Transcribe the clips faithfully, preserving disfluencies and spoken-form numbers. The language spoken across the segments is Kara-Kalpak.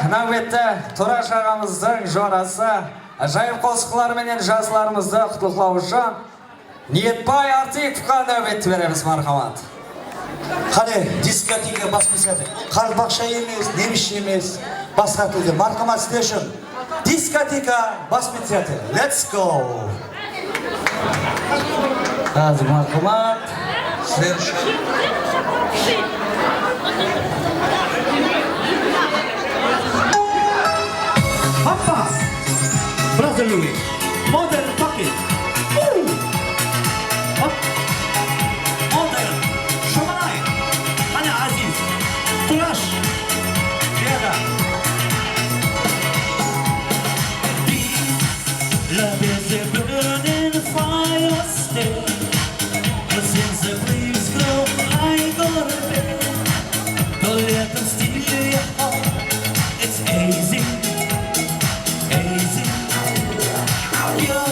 Náwbetti Turash aǵamızdıń jorası ájayıp qosıqları menen jaslarımızdı qutlıqlaw ushın Niyetbay Artıekovqa náwbetti beremiz, marhamat. Qáne, diskoteka basmesiyatı. Qaraqalpaqsha emes, nemisshe emes, basqa tilde. Marhamat, sizler ushın diskoteka basmesiyatı. Let's go! Házir, marhamat, sizler ushın. Hoppa! Brother Louis. Modern Pocket. Woo! Hop. Modern. Shomanay. Qáne, Aziz. Turash. Buyaqqa. Love is a burning fire, stay. But since the flames grow high, go to bed. Don't let them steal your heart. It's easy, easy. You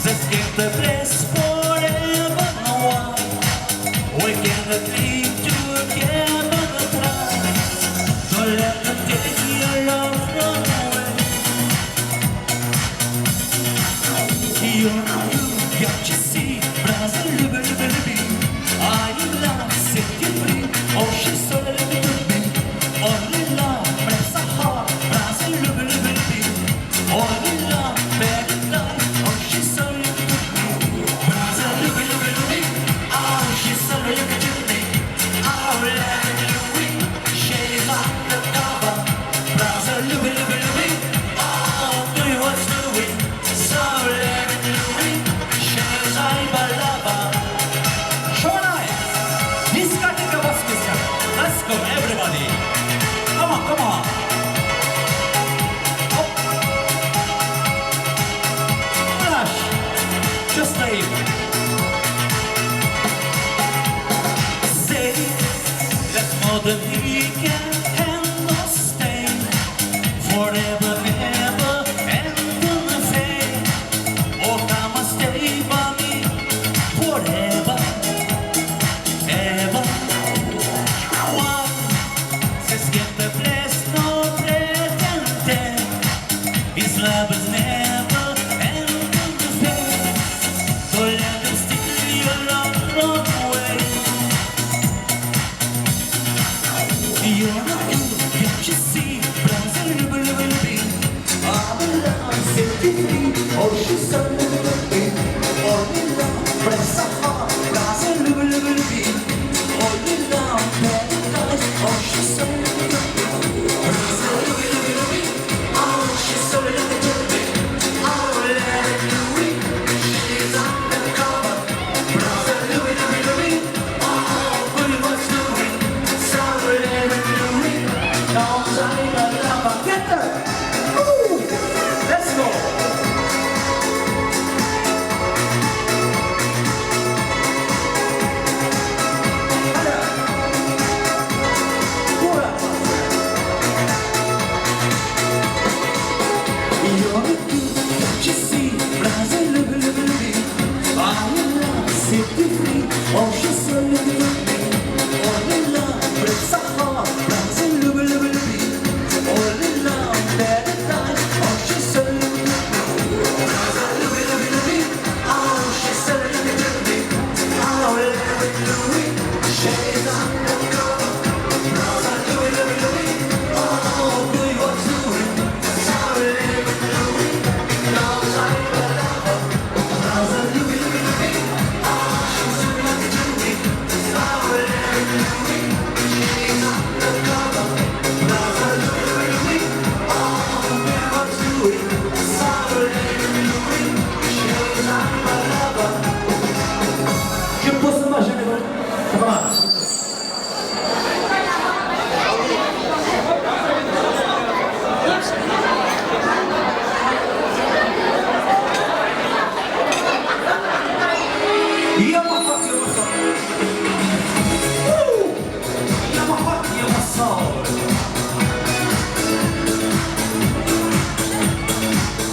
just give the place forever. No one, we cannot live together. Try. Don't let them take your love away. You, you, you just see, brother, lubi, lubi, lubi. I love, set you free. Oh, she's so lubi, lubi. Only love breaks the heart, brother, lubi, lubi, lubi. Only love, paradise. Oh, she's so lubi, lubi, lubi. Brother, lubi, lubi, lubi. Oh, she's so lubi, lubi, lubi. Shomanay! Diskoteka basmesiyatı. Let's go, everybody! Come on, come on! Hop! Rush! Just leave. Say that modern weekend cannot stay forever, ever, and never fade. Oh, come and stay by me forever, ever. Why? Just get the place, no pretending. This love is never ending. Don't let them steal your love away. You're not good, can't you see? Brother, lubi, lubi, lubi. I'm alive, set you free. Oh, she's so lubi, lubi, lubi. Only love breaks the heart. Brother, lubi, lubi, lubi. Only love paradise. Oh, she's so lubi, lubi, lubi. Brother, lubi, lubi, lubi. Let's go. Kim bolsın ba, jáne bir? Tamam.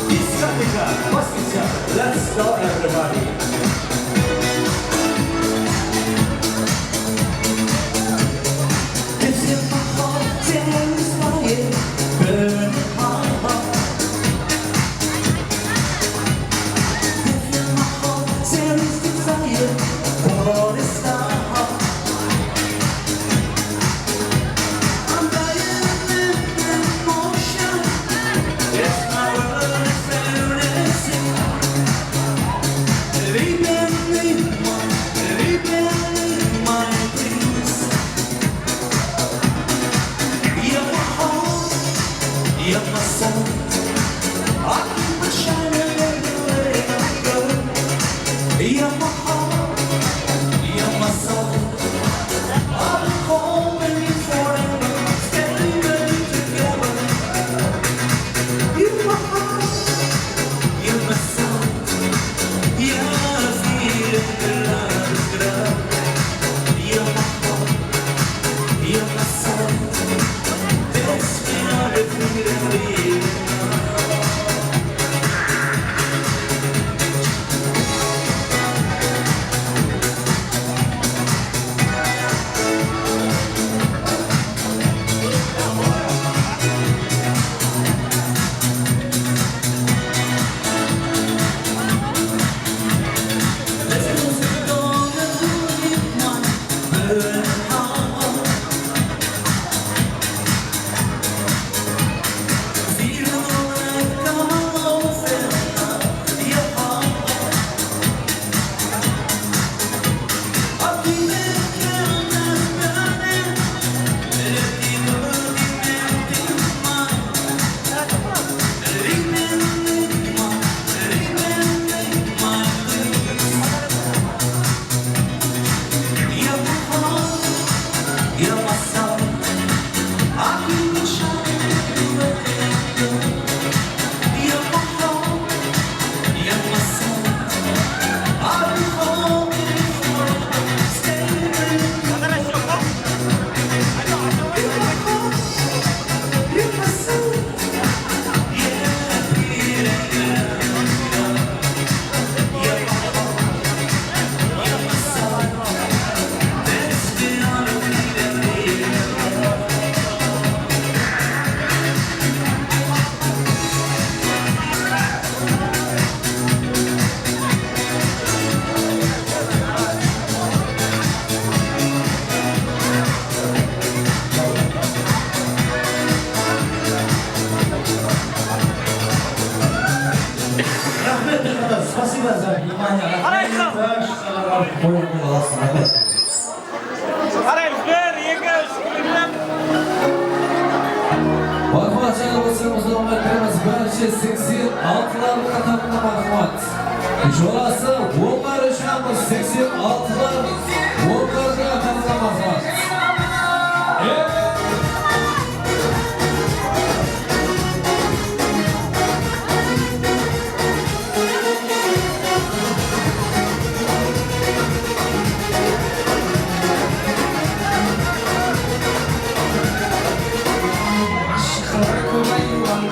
Diskoteka, basmesiyatı. Let's go, everybody. Bizde bahor, teńiz mayı. Спасибо за внимание. Qarayman. Qoyıp qoyasız. Qaraymız, bir, eki, úsh, kúlip. Marhamat, jańa bolsa, uzaǵın aytpaymiz, bárshe seksen altılardıń qatarında marhamat. Jorası Ońǵar Eshaqov, seksen altılar, Ońǵardıń qatarında marhamat. Ashıqlar kóp aylanǵan,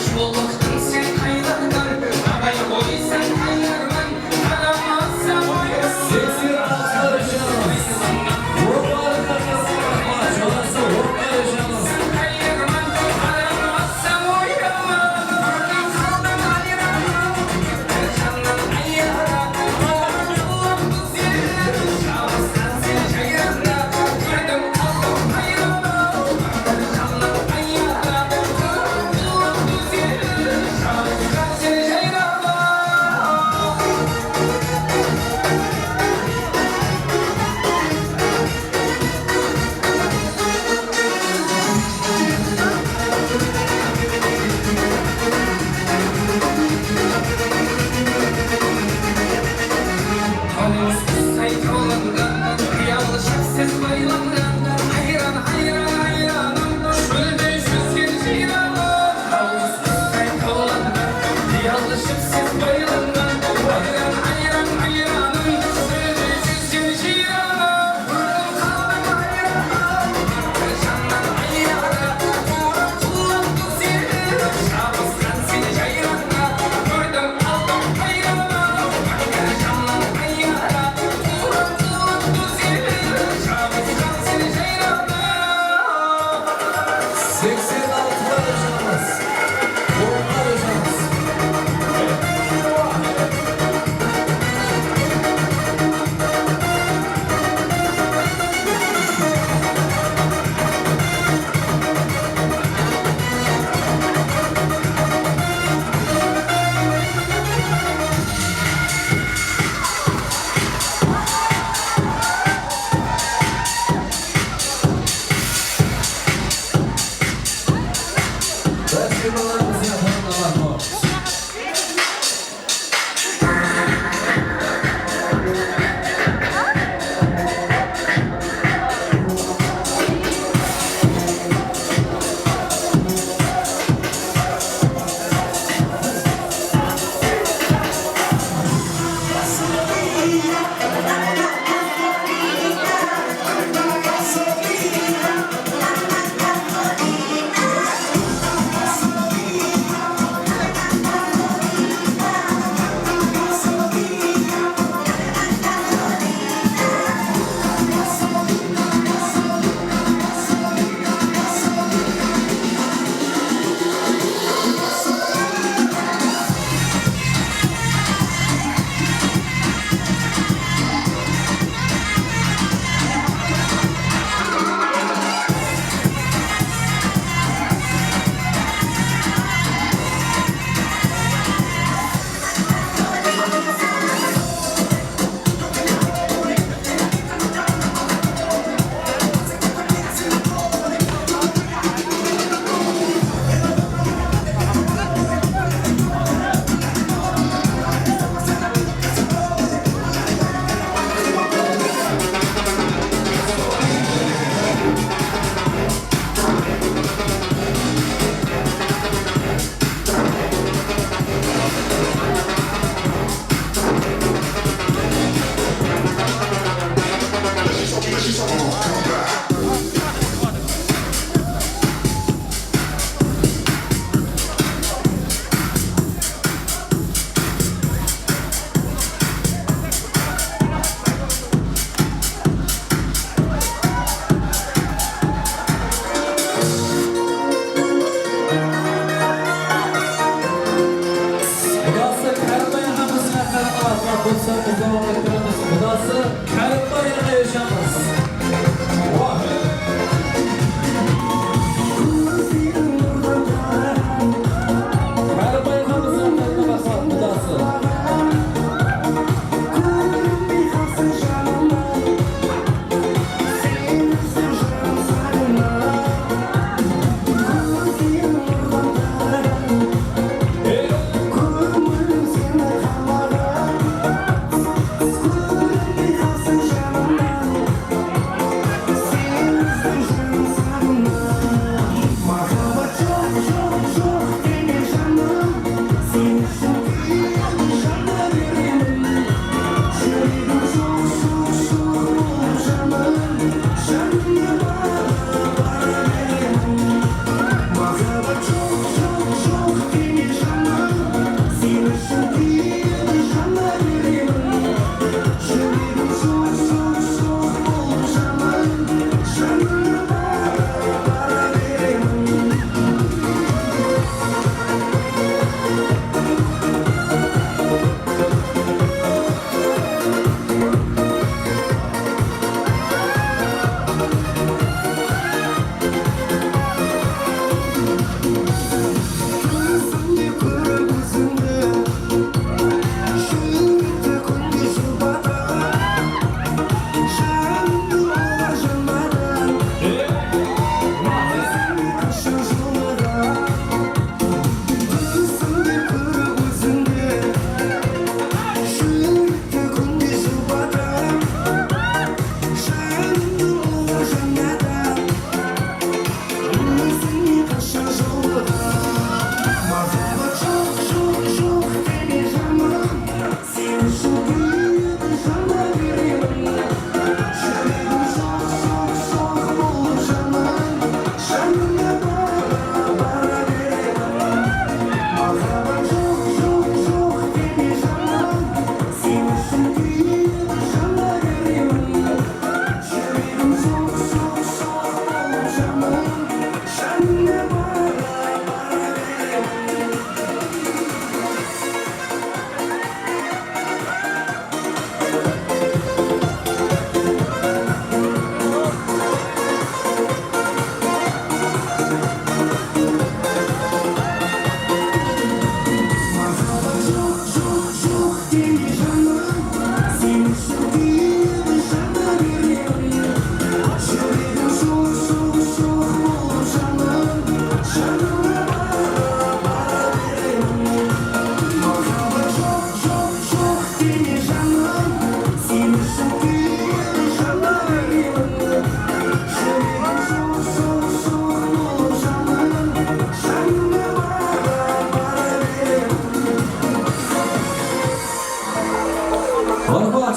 jolıqtıń sen qaylardan, aǵay qoysań qaylarman, qaramasa qoyarman. Seksen altılar ushın. Ońǵarǵa qasıqlama, jorası Ońǵar ushın. Tawıs qusтай tawlanǵan, qıyalı shaksız baylanǵan, hayran, hayran, hayranım, shóldey júzgen jıyranım. Tawıs qusтай tawlanǵan, qıyalı shaksız baylanǵan, hayran, hayran, hayranım, shóldey júzgen jıyranım. Seksen altılar ushın. Ońǵar ushın.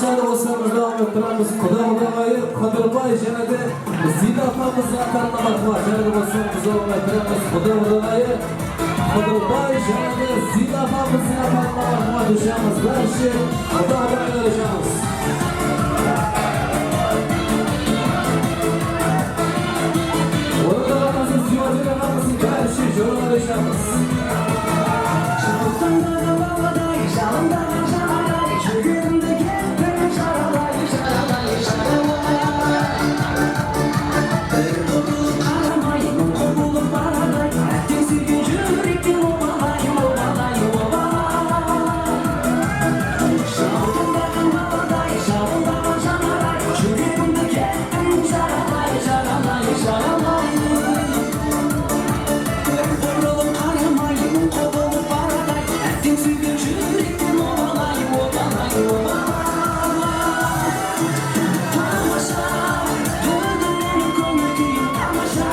Jáne bolsa biz dawam ettiremiz. Quda qudagayı Qıdırbay jáne de Ziyla apamız qatarında marhamat. Jáne de bolsa biz dawam ettiremiz. Quda qudagayı Qıdırbay jáne de Ziyla apamız qatarında marhamat. Dúshamiz bárshe quda qudagaylar dúshamiz. Orındaǵı atası Ziyadir aǵamızdıń bárshe joralar dúshamiz. Jalındaǵan baladay, jalındaǵan janaday, júregimdi kettiń jaralay, jaralay, jaralay. Bir burılıp qaramay, muńqı bolıp baraday, átteń súygen júrekten obalay, obalay, obalay. Jalındaǵan baladay, jalındaǵan janaday, júregimdi kettiń jaralay, jaralay, jaralay. Bir burılıp qaramay, muńqı bolıp baraday, átteń súygen júrekten obalay, obalay, obalay. Tamasha, búgin meniń kóngil kúyim tamasha.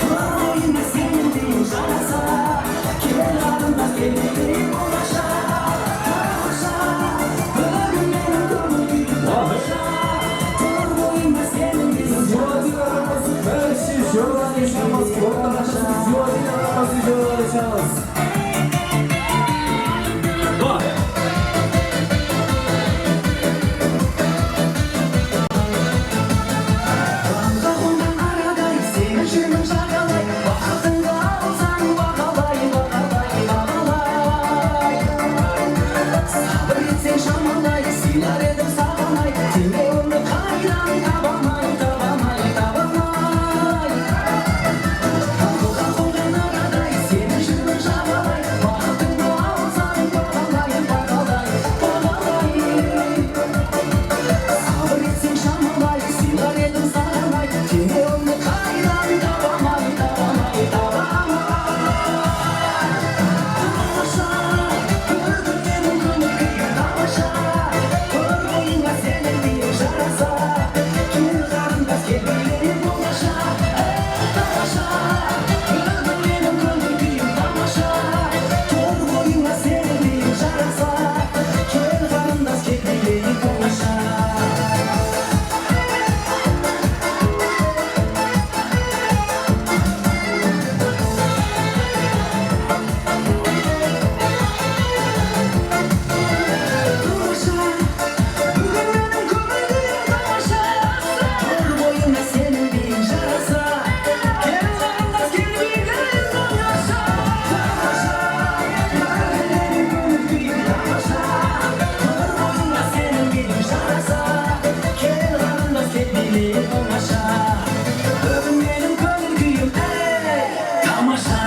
Kóz oyıma seniń kúying jarasa. Kel, qarındas, kel, bilelik bolmasha. Tamasha, búgin meniń kóngil kúyim tamasha. Kóz oyıma seniń kúying jarasa. Ziyodin aǵamızdıń bárshe joralar dúshamiz. Orındaǵı atası Ziyodin aǵamızdıń joralar dúshamiz. Baǵırǵa qonǵan araday, seni júrmeń jaǵalay, baxıtıńdı alsań baǵalay, baǵalay, baǵalay. Sabır etseń shamalay, sıylar edim saǵan ay, teńewimdi qaydan tabamay, tabamay, tabamay. Baǵırǵa qonǵan araday, seni júrmeń jaǵalay, baxıtıńdı alsań baǵalay, baǵalay, baǵalay. Sabır etseń shamalay, sıylar edim saǵan ay, teńewimdi qaydan tabamay, tabamay, tabamay. Tamasha, bir kúnleriń kúni kúyim tamasha, kóz oyıma seniń kúying jarasa. Kel, qarındas, kel, bilelik bolmasha. Ey, tamasha, búgin meniń kóngil kúyim tamasha. Tor boyıńa seniń kúying jarasa. Kel, qarındas, kel, bilelik bolmasha. Tamasha, búgin meniń kóngil kúyim tamasha. Tor boyıńa seniń kúyiń jarasa. Kel, qarındas, kel, bilelik bolmasha. Tamasha, búgin meniń kóngil kúyim tamasha. Tor boyıńa seniń kúyiń jarasa. Kel, qarındas, kel, bilelik bolmasha. Búgin meniń kóngil kúyim, ey, tamasha.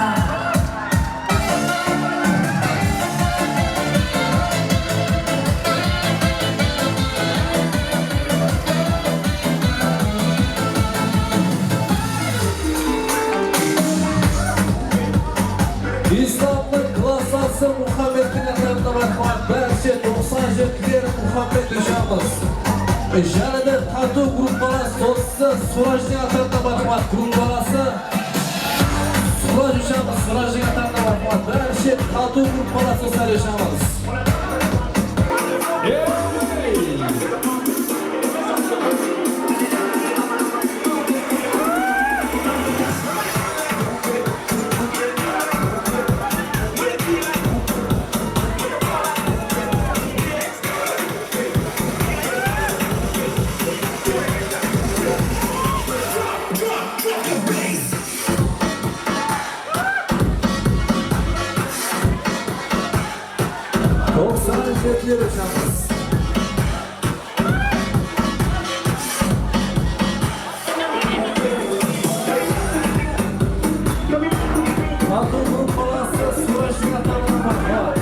Islamnıń klassası Muhammedtiń qatarında marhamat, bárshe toqsan jetiler Muhammed dúshanımız. Jáne de Tatu gruppalası dosı Surajdıń qatarında marhamat, gruppalası Suraj dúshanımız, Surajdıń qatarında marhamat, bárshe Tatu gruppalası Suraj dúshanımız. Toqsan jetiler dúshanımız. Altın gruppalası Surajdıń qatarında marhamat.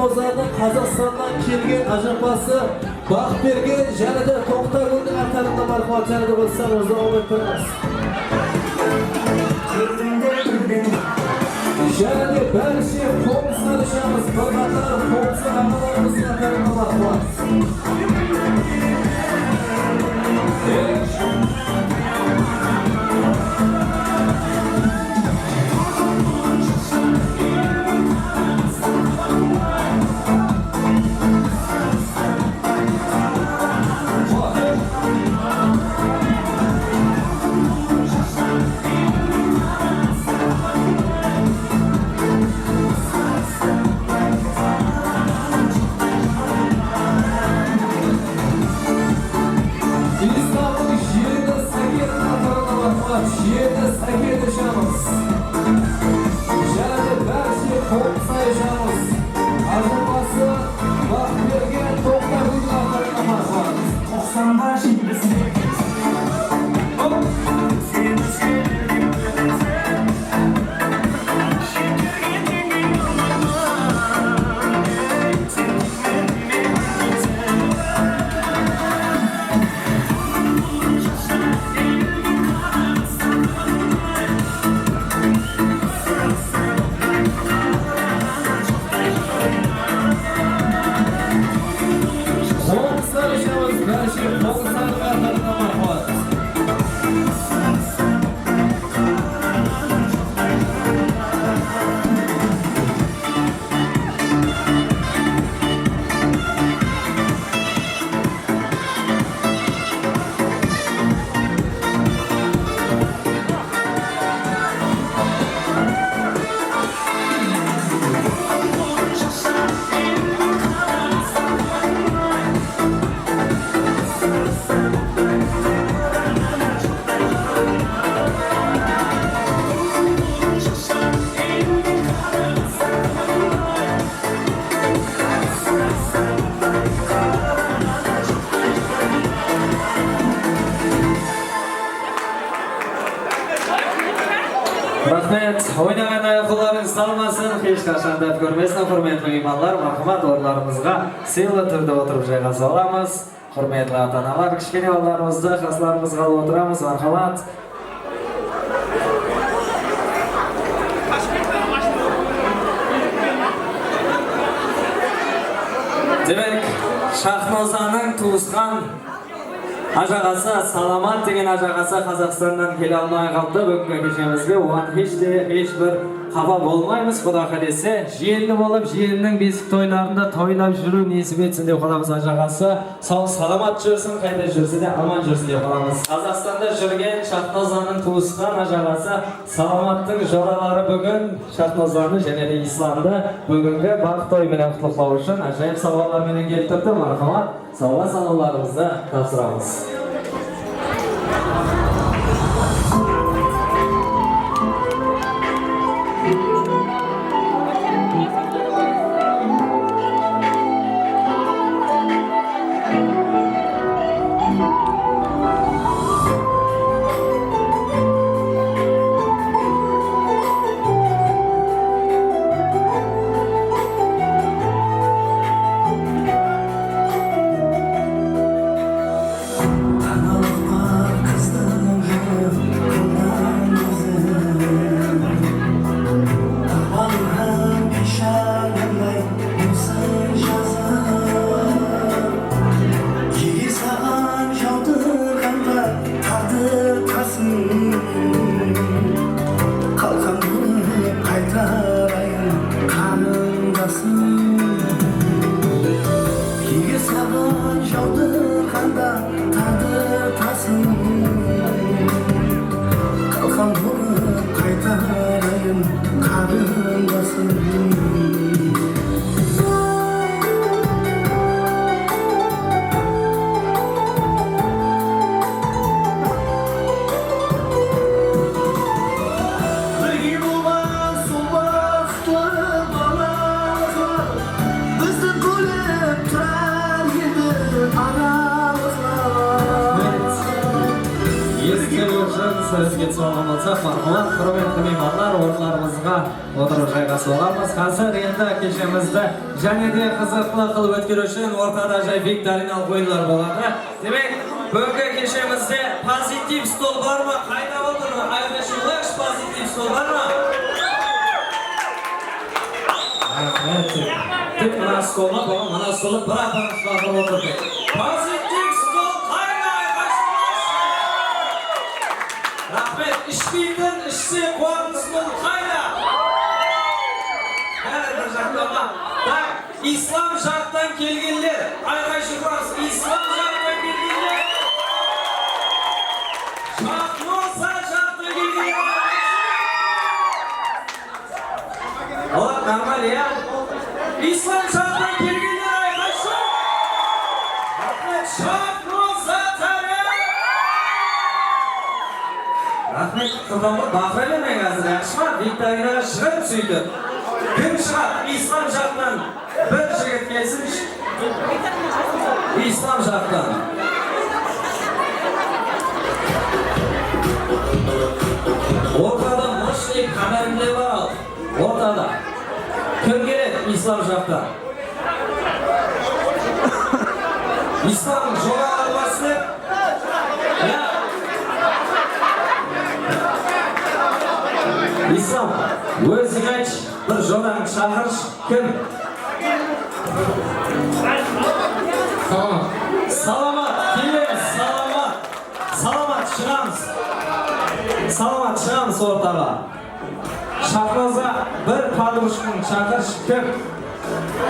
Qazaqstannan kelgen ájapası Baqbergen jáne de Toqtagúldiń atlarına marhamat, jáne de bir sanımızdı alıp turmız. Jáne de bárshe qomıslar ishamız, bir qatar qomıslar aǵalarımızdıń atlarına marhamat. Istanbul jeri de Saket atırına marhamat, jeri de Saket ishamız. Jáne bárshe qomıslar ishamız. Ájapası Baqbergen Toqtagúldiń atırına marhamat. Toqsanda jigirma segiz. Qomıslar ishamız, bárshe qomıslardıń atlarına marhamat. Raxmet. Oynaǵan ayaqullarıńız talmasın, hesh qashan dát kórmesin, húrmetli miymanlar. Marhamat, orınlarımızǵa sıylı túrde otırıp jayǵasa alamız. Húrmetli ata-analar, kishkene balalarımızdı qaslarımızǵa alıp otıramız, marhamat. Demek, Shaxnozanıń tuwısqan ájaǵası, Salamat degen ájaǵası Qazaqstannan kele almay qalıptı búgingi keshemizge. Oǵan hesh te, hesh bir qapa bolmaymız. Quda qálese, jiyeni bolıp, jiyeniniń besik toylarında toylap júriw nesip etsin dep qalamız, ájaǵası. Saw-salamat júrsin, qayda júrse de aman júrsin dep qalamız. Qazaqstanda júrgen Shaxnozanıń tuwısqan ájaǵası Salamattıń joraları búgin Shaxnozanı jáne de Islamdı búgingi baxt toyı menen qutlıqlaw ushın ájayıp sawǵalar menen keltirdi. Marhamat, sawǵa-salamlarıńızdı tapsıramız. Sózge túsip alǵan bolsaq, marhamat, húrmetli miymanlar, orınlarımızǵa otırıp jayǵasıp alamız. Házir endi keshemizdi jáne de qızıqlı qılıp ótkeriw ushın ortada jay viktorinalıq oyınlar boladı. Demek, búgingi keshemizde pozitiv stol bar ma? Qayda otır? Ayqay shıǵılayıqshı, pozitiv stol bar ma? Raxmet. Tek mına stolda bolǵan, mına stolda bir adam shıǵarıp otır. Pozitiv stol qayda? Ayqay shıǵılayıqshı. Raxmet. Ishpeytin, ishse quwatın stol qayda? Bári bir jaqta ma? Tak. Islam jaqtan kelgenler, ayqay shıǵarıńız, Islam jaqtan kelgenler. Shahnoza jaqtan kelgenler. Olar normal, ya. Islam jaqtan kelgenler, ayqay shıǵarıń. Raxmet, Shahnoza tárep. Raxmet, qıltańlap baqıra bermeń házir, yaqshı ma? Viktorinaǵa shıǵıń sóytip. Kim shıǵadı? Islam jaqtan. Bir jigit kelsinshi. Islam jaqtan. Ortada mıshnik qadarında bar al. Ortada. Kim keledi Islam jaqtan? Islam, joralar bar sizler? Ya. Islam, óziń aytshı, bir jorańdı shaqırshı. Kim? Salamat. Salamat, kelemiz, salamat. Salamat, shıǵamız. Salamat, shıǵamız ortaǵa. Shahnoza, bir podrushkańdı shaqırshı. Kim?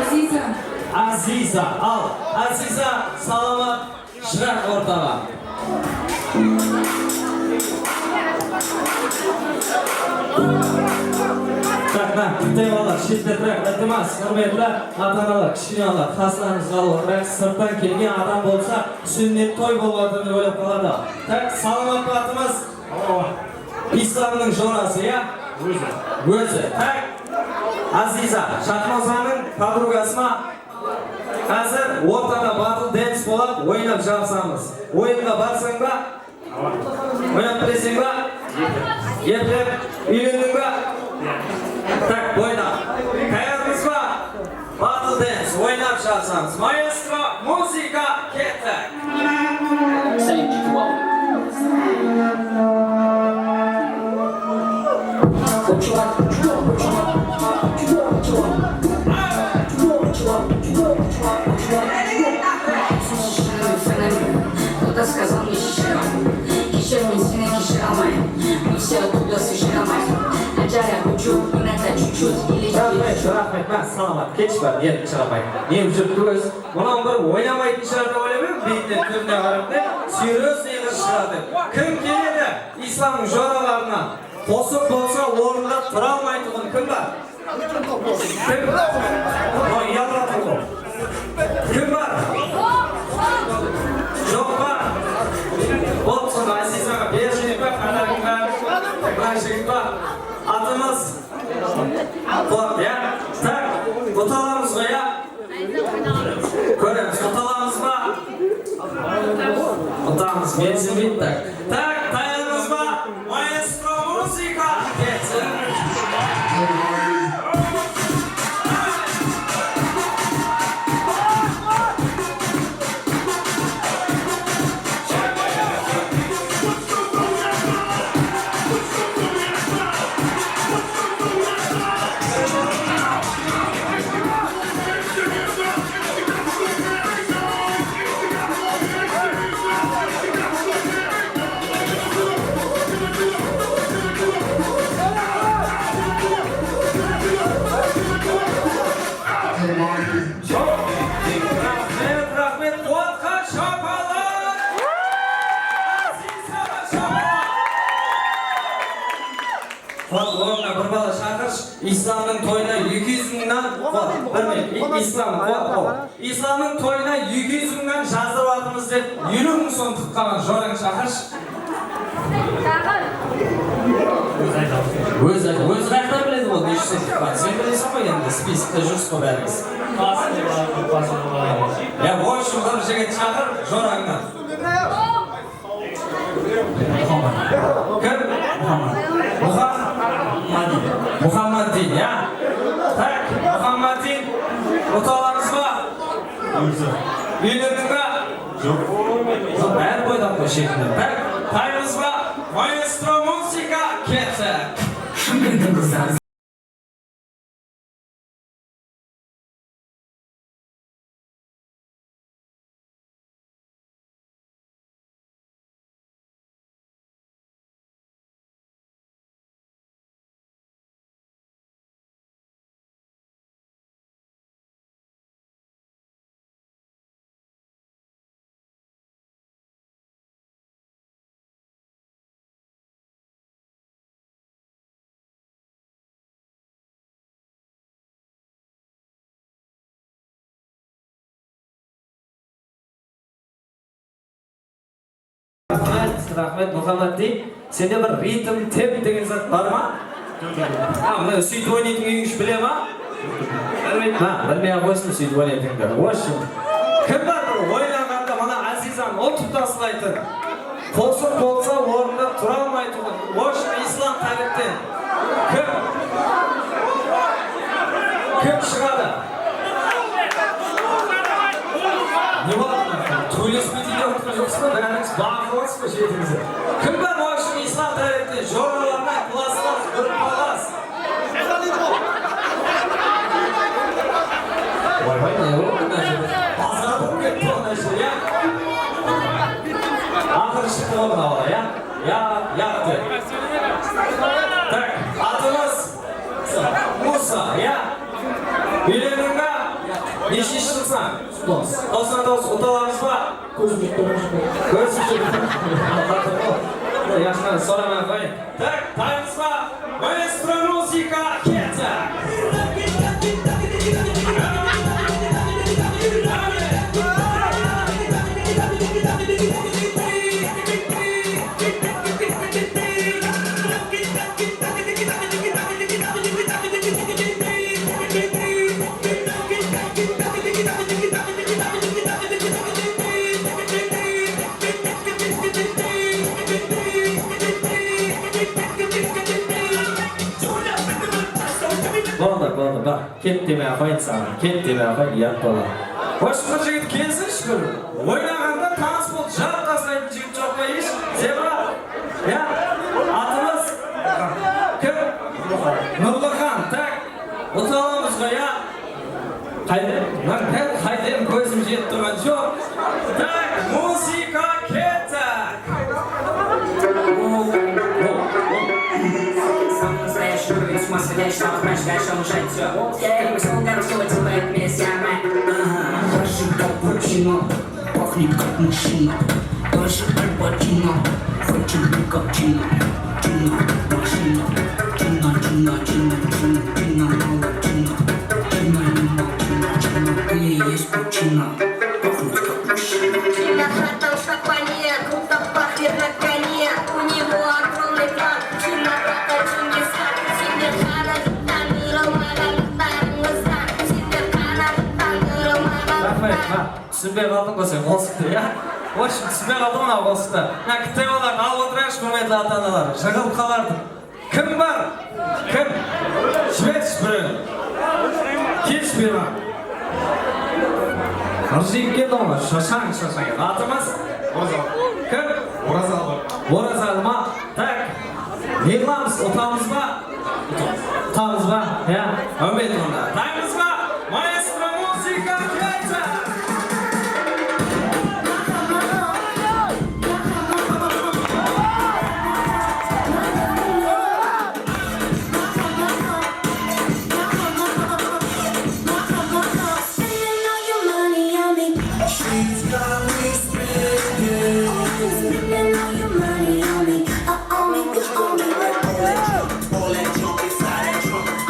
Aziza. Aziza, al. Aziza, salamat. Shıǵar ortaǵa. Tak, mına, kishkene balalar, shette turayıq, iltimas, húrmetli ata-analar, kishkene balalar, qaslarıńızǵa alıp otırayıq, sırttan kelgen adam bolsa, súnnet toy bolıp atır dep oylap qaladı. Tak, salamat atımız. Islamnıń jorası, ya? Ózi. Ózi, tak. Aziza, Shaxnozanıń podrugası ma? Házir ortada battle dance boladı, oynap jabısamız. Oyınǵa barsań ba? Oynap bileseń ba? Eplep. Úylendiń ba? Tak, oyna. Tayarmız ba? Battle dance, oynap jabısamız. Maestro, muzıka, kettik. Кто-то сказал мне: кешір, men seni keshire almayman. Мы все оттуда сыщи алмаймыз. Ajara, bu júk, inogda чуть-чуть или Raxmet, raxmet, mássálamat, ketshi bar, endi shıǵarmay. Ne júripti ózi? Mınaw bir oynamaytın shıǵar dep oylamayman, beytine, túrine qarap ne, серьёзный qız shıǵar dep. Kim keledi? Islamnıń joralarınan qosıq bolsa ornında tura almaytuǵın kim bar? Kim? O, uyalıp atır ǵoy. Kim bar? Joq pa? Boldı, sonda Azizaǵa ber jigit pa, qatarıńda mına jigit pa? Atımız Qulaq, ya? Tak, uta alamız ǵoy, ya? Kóremiz, uta alamız ba? Utamız, mensiz bit, tak. Tak, tayarmız ba? Maestro, muzıka ketsin. Raxmet, raxmet, quwatqa shapalar! Azizaǵa shapalar! Quwat, ornına bir bala shaqırshı. Islamnıń toyına eki júz mıńnan, quwat, bir minut. I-, Islam, quwat, quwat. Islamnıń toyına eki júz mıńnan jazdırıp atırmız dep, eliw mıń som tıqqan jorańdı shaqırshı. Ózi ayt, ózi qayaqtan biledi ol, neshe som tıqqanın? Sen bileseń ǵoy endi, spiskte júrsiz ǵoy bárińiz. Ya, в общем, bir jigit shaqır, jorańnan. Muhammadin. Muhammadin, ya? Tak, Muhammadin, utalańız ba? Úylendiń ba? Joq. Joq, bári qoydı ǵoy shetine. Tak, taymız ba? Maestro muzıka, kettik. Shıмкенттің qızları. Raxmet, Muxammaddiy. Sende bir ritm, temp degen zat bar ma? Ha, mına sóytip oynaytuǵın úyińiz bile ma? Ha, bilmey-aq qoysın sóytip oynaytuǵındı. Вообщем, kim bar bir oynaǵanda mına Azizanı utıp taslaytın? Qosıq bolsa ornında tura almaytuǵın. Вообщем, Islam tárepten. Kim? Kim shıǵadı? Ne boldı? Tóylespey deydi, otırǵan joqsız ba? Bárińiz baǵıp alasız ba jetińizdi? Kim bar, вообщем, Islam tárepten? Joralarına klaslas, gruppalas. Oybay, ne boldı mına jerde? Bazar bolıp ketti ǵo mına jer, ya? Aqırı shıqtı ǵo mına bala, ya? Ya, yattı. Tak, atıńız Musa, ya? Úylendiń ba? Neshinshi jılsań? Toqsan toǵız. Toqsan toǵız, utalańız ba? Kózim júr. Kózim júr. Yaqshı, soramay-aq qoyayın. Tak, taymız ba? Maestro muzıka, kettik! Boldı, boldı, bar. Ket demey-aq qoyayın saǵan, ket demey-aq qoyayın, uyat boladı. Hosh, bir jigit kelsinshi, bir oynaǵanda tanıs bolıp, jarıp taslaytuǵın jigit joq pa, hesh? Zebra? Ya? Atıńız kim? Nurlıxan, tak. Uta alamız ǵoy, ya? Qayda? Mına, dál qayda, kózim jetip turǵan joq. Tak, muzıka, kettik! Самый настоящий уровень, с ума сходящий, самый настоящий, он жрать всё. Я ему солдат, что делает вместе, она. Ага, хороший капучино, пахнет как машина. Даже Аль Пачино, хочет быть как Чина. Чина, машина. Чина, Чина, Чина, Чина, Чина, мало Чина. Чина, Чина, Чина, Чина, ты и есть причина. Пахнет как машина. Чина в золотом сарафане, круто пахнет на коне. У него огромный план. Чина, это чудеса. Сендер ǵана tanırım maǵan, tanıńızdan. Сендер ǵана tanırım maǵan. Raxmet, ha, túsinbey qaldıń ǵoy sen qosıqtı, ya? В общем, túsinbey qaldıń mınaw qosıqtı. Mına kittay balalardı alıp otırayıqshı, húrmetli ata-analar. Jıǵılıp qalardı. Kim bar? Kim? Jibershi birewin. Kelshi buyırǵan. Irjıyıp keldi ǵoy, shashań, shashań. Atıńız? Orazal. Kim? Orazal. Orazal ma? Tak. Ne qılamız? Utamız ba? Utamız ba? Ya. Áwmet onda. Taymız ba? Maestro muzıka keldi. She's got me spinning. Spending all your money on me. Uh, on me, on me, on me.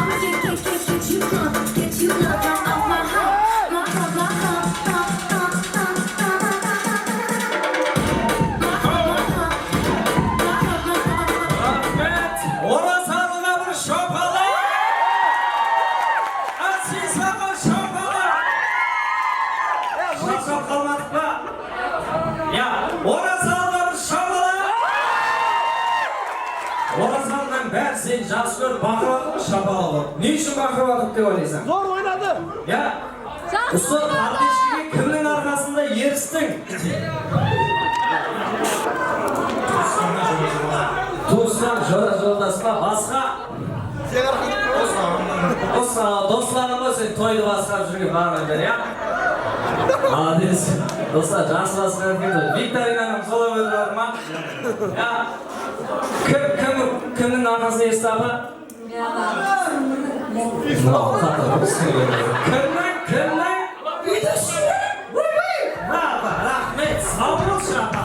I'ma get, get, get, get you drunk, get you drunk, drunk off my hump, my hump, my hump, hump, hump, hump, hump, hump. Raxmet! Orazalıǵa bir shapalaq! Azizǵa bir shapalaq! Shapalaq qalmadıq pa? Ya, Orazalıǵa bir shapalaq! Sen jaqsı kórip baqırıp atır ǵoy, shapalaq urıp. Ne ushın baqırıp atır dep oylaysań? Zor oynadı. Ya? Usı parteshkege kimniń arqasında eristiń? Tuwısqan, jora-joldas pa, basqa? Usı, doslarıń ba, sen toydı basqarıp júrgen barıńlar, ya? Molodec. Doslar, jaqsı basqarıp ketip. Viktorinanı qolap ótip atır ma? Ya. Kim, kim, kimniń arqasında esti, apa? Mınaw qatar. Kimniń, kimniń? Apa, raxmet, sawbol, apa.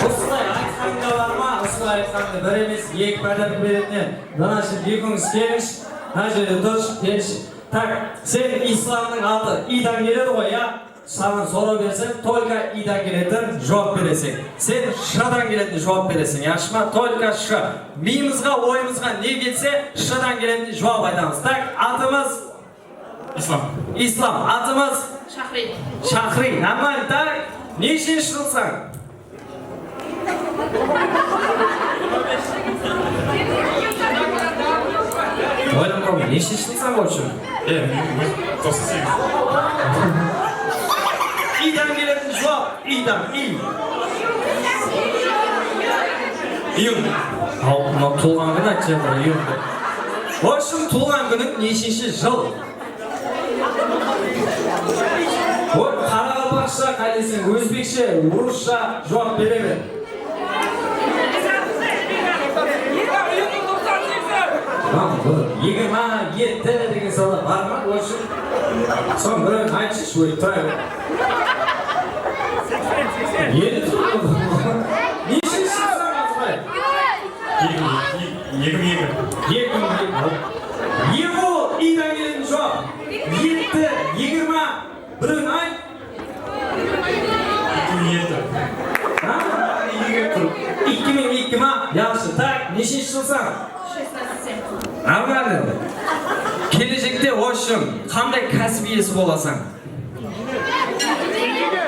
Usılay aytqanıńda bar ma? Usılay aytqanıńda bir emes, eki pátá beretin. Mına jerde ekińiz kelińiz. Mına jerde durıs, kelińiz. Tak, sen Islamnıń atı I-dan keledi ǵoy, ya? Saǵan soraw bersem, tolko I-dan keletin juwap bereseń. Sen Sh-dan keletin juwap bereseń, yaqshı ma? Tolko Sh. Miyimizge, oyımızǵa ne kelse, Sh-dan keletin juwap aytamız. Tak, atımız? Islam. Islam. Atımız? Shaxriy. Shaxriy. Normalno, tak. Neshinshi jılsań? Oylanıp qaldım. Neshinshi jılsań, в общем? E, toqsan segiz. I-dan keletin juwap. I-dan, I. Iyun. Al, mına tuwılǵan kúni aytıp atır, iyun. В общем, tuwılǵan kúniń neshinshi jıl? Oy, qaraqalpaqsha, qáleseń, ózbekshe, orıssha juwap bere ber. Lan, bul yigirma yetti degen sawal bar ma? Oshıp, soń birewin aytshı, shóyip turayıq. Ele turıp. Neshinshi jılsań, Azbay? Eki, eki, eki. Eki, eki. Ego, I-dan keletin juwap. Yetti, yigirma, birewin ayt. Eki mıń eki. Ha? Eki mıń eki. Eki mıń eki ma? Yaqshı. Tak, neshinshi jılsań? Шестнадцать. Normalno. Keleshekte, в общем, qanday kásip iyesi bolasań?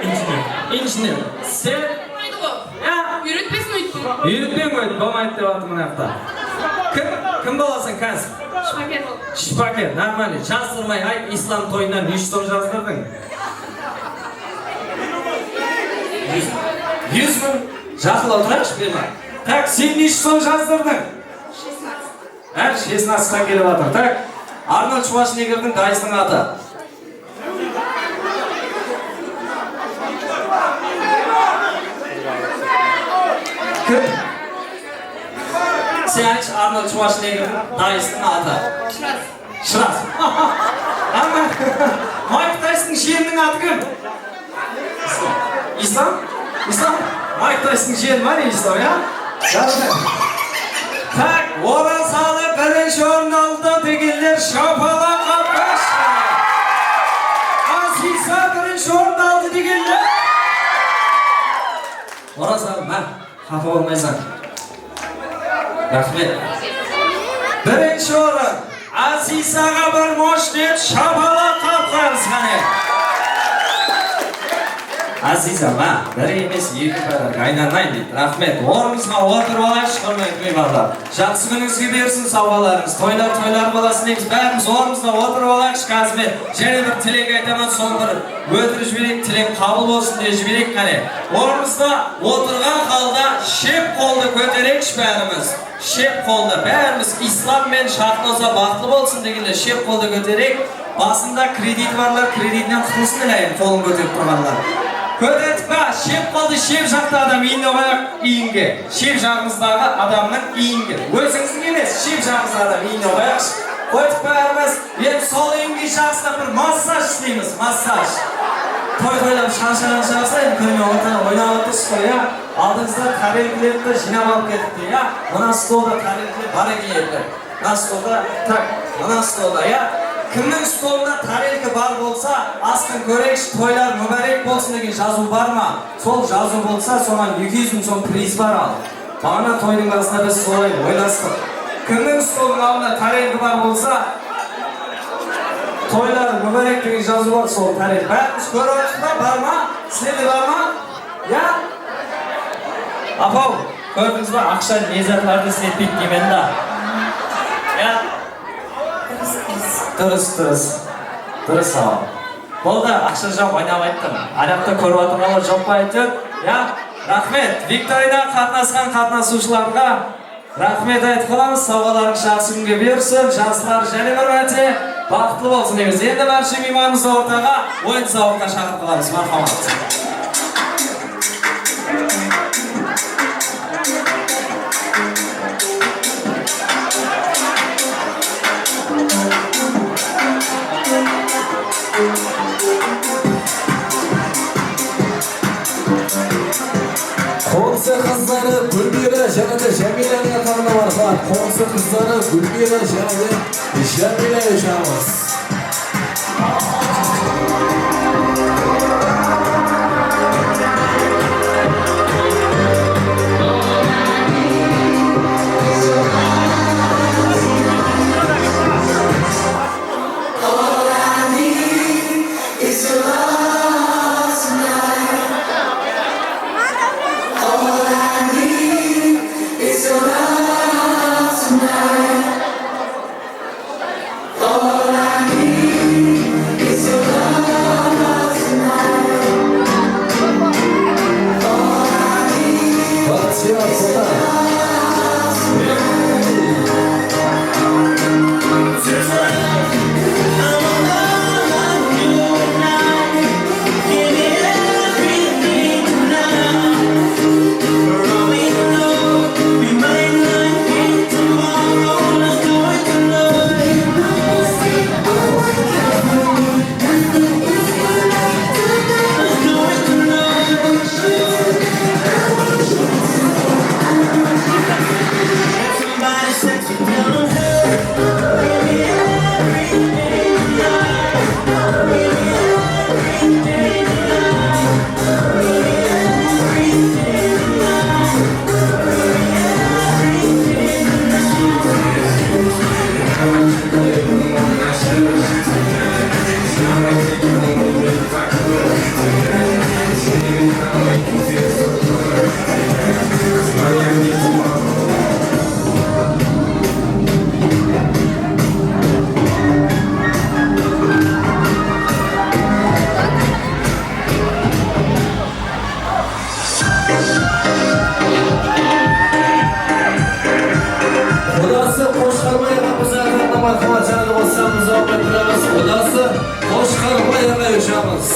Injener. Injener. Sen? Úyretpesin óyttim. Úyretpeń, óyt, bolmaydı dep atır mına jaqta. Kim, kim bolasań kásip? Shıpaker bol. Shıpaker, normalno. Jasırmay ayt, Islam toyına neshe som jazdırdıń? Júz. Júz mıń. Jaqınlaw turayıqshı, Berman. Tak, sen neshe som jazdırdıń? Шестнадцать. Há, шестнадцатьtan kelip atır. Tak, Arnold Shvarcneggerdiń dayısınıń atı. Kim? Sen aytshı, Arnold Shvarcneggerdiń dayısınıń atı. Shıras. Shıras. Ana, Mayk Taysondıń jiyeniniń atı kim? Islam. Islam? Islam? Mayk Taysondıń jiyeni ma ne, Islam, ya? Jaqsı. Tak, Orazalı birinshi orındı aldı degenler shapalaq qapqash. Aziza birinshi orındı aldı degenler. Orazalı, ma? Xafa bolmaysań. Raxmet. Birinshi orın. Azizaǵa bir mosh dep shapalaq qapqańız, qáne. Aziza, ma, bir emes, eki podarka aynanayın deydi. Raxmet. Ornıńızǵa otırıp alayıqshı, húrmetli miymanlar. Jaqsı kúnińizge bersin sawǵalarıńız. Toylar, toylar bolasın deymiz. Bárimiz ornımızda otırıp alayıqshı, Kazime. Jáne bir tilek aytaman, soń bir ótirip jibereyik, tilek qabıl bolsın dep jibereyik, qáne. Ornımızda otırǵan halda shep qoldı kótereyikshi bárimiz. Shep qoldı, bárimiz Islam men Shaxnoza baxıtlı bolsın degende shep qoldı kótereyik. Basında krediti barlar kreditinen qutılsın, iláyim, qolın kóterip turǵanlar. Kóterdik pa? Shep qoldı shep jaqta adam iyinine qoyaq, iyinge. Shep jaǵımızdaǵı adamnıń iyinge. Ózińizdiń emes, shep jaǵımızdaǵı adam iyinine qoyaqshı. Qoydık pa, bárimiz? Endi sol iyinge jaqsılap bir massaj isleymiz, massaj. Toy toylap sharshaǵan shıǵarsız, endi kúnine ortada oynap atırsız ǵoy, ya. Aldıńızda tárelkilerdi de jıynap alıp ketipti, ya. Mına stolda tárelkiler bar eken, endi. Mına stolda, tak, mına stolda, ya. Kimniń stolında tárelki bar bolsa, astın kóreyikshi, toylar múbárek bolsın degen jazıw bar ma? Sol jazıw bolsa, soǵan eki júz mıń som priz bar al. Baǵana toydıń basında biz solay oylastıq. Kimniń stolınıń aldında tárelki bar bolsa, toylar múbárek degen jazıw bar, sol tárelki. Bárimiz kórip atırmız ba, bar ma? Sizlerde bar ma? Ya? Apaw, kórdińiz ba, aqsha ne zatlardı isletpeydi deymen da. Durıs, durıs. Durıs, awa. Boldı, aqsha joq, oynap ayttım. Anaqta kórip atırǵanlar joq pa, áytewir? Ya, raxmet. Viktorinaǵa qatnasqan qatnasıwshılarǵa raxmet aytıp qalamız. Sawǵalarıńız jaqsı kúnge buyırsın. Jaslar jáne bir márte baxıtlı bolsın deymiz. Endi bárshe miymanımızdı ortaǵa oyın-sawıqqa shaqırıp qalamız. Marhamat. Qońsı qızları Gúlmiyra jáne de Jámiylanıń atlarına marhamat. Qońsı qızları Gúlmiyra jáne de Jámiyla eshagımız. Qudası Qoshqarbay aǵamız atına marhamat janı qossamız, alıp turamız. Qudası Qoshqarbay aǵa eshagımız.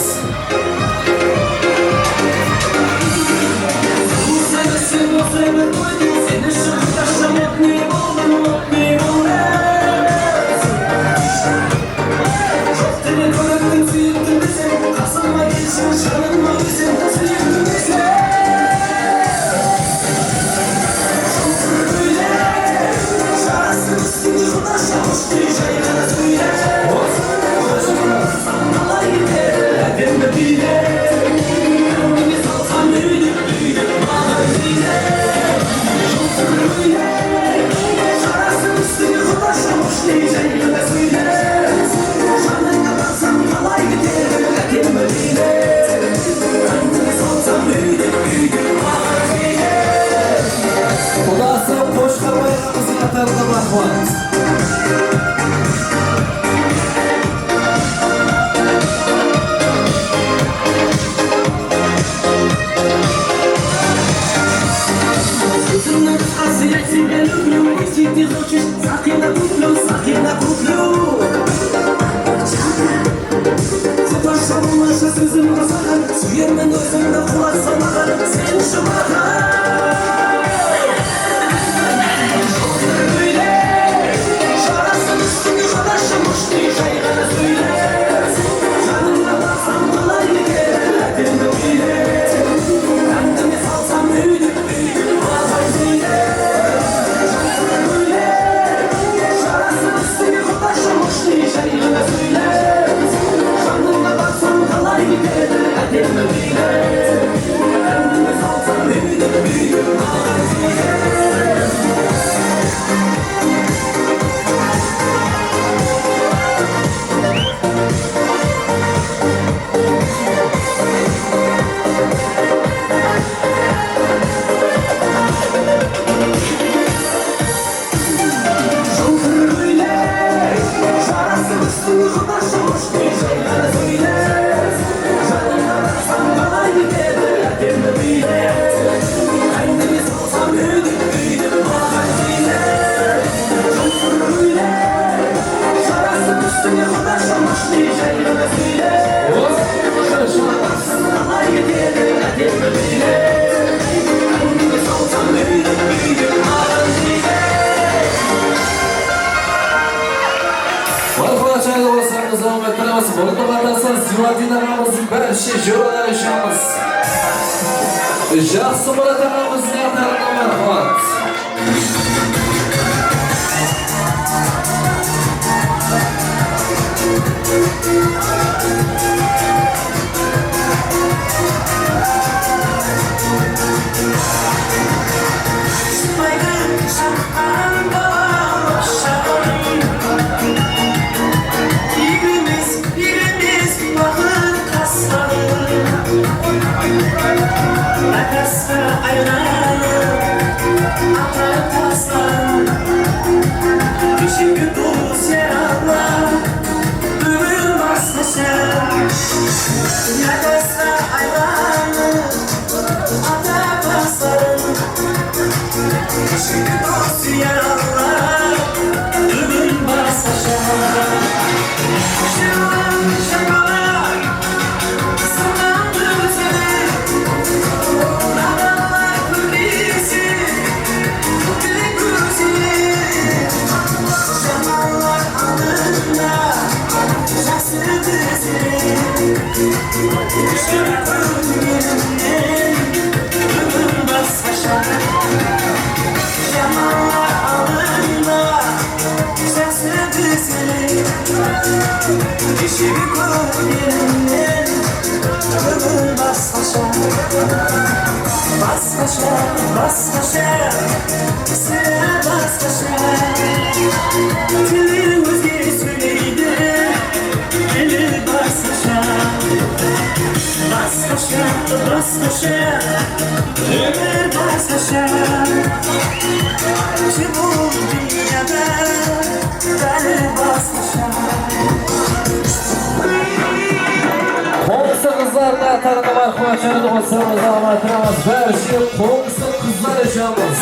Qudası Qoshqarbay aǵamızdıń atlarına marhamat. Сақина куплю, сақина куплю. Qutashıwıńnı sózim qızıǵın, súyermen ózińdi qulaq salmaǵın, sen jubaǵın. Óyle, jarasıp túsken qudashım, jay ǵana sóyle. Janıńa barsam qalay eter, ákemdi óyle. Áńgime salsam úyde. Jıltır óyle, jarasıp Madina aǵamızdıń bárshe joraları ushınmız. Jaqsımurat aǵamızdıń qatarına marhamat. Shıpaydı shaqqan bala shaǵım. Egilmes, egilmes baxıt qasqarım. Nakasqa aylanıp, ata taslarım. Keshegi dos yaralar, búgin basqasha. Nakasqa aylanıp, ata baslarım. Keshegi dos yaralar, búgin basqasha. Jılan shaqalaq, sınnan ózine, nadanlar kúlkisi, tilek ózine. Jamanlar aldında, jaqsı dizine. Kózimnen búgin basqasha. Jamanlar aldında jaqsı dizine. Keshegi kórgenimnen búgin basqasha. Basqasha, basqasha, sirá basqasha. Tilleri ózge sóyleydi. Ele basqasha, basqasha, basqasha, ómir basqasha. Jı bul dúnyada bári basqasha. Qońsı qızlardıń qatarına marhamat janı qossamız, alamatırmız, bárshe qońsı qızlar ushınmız.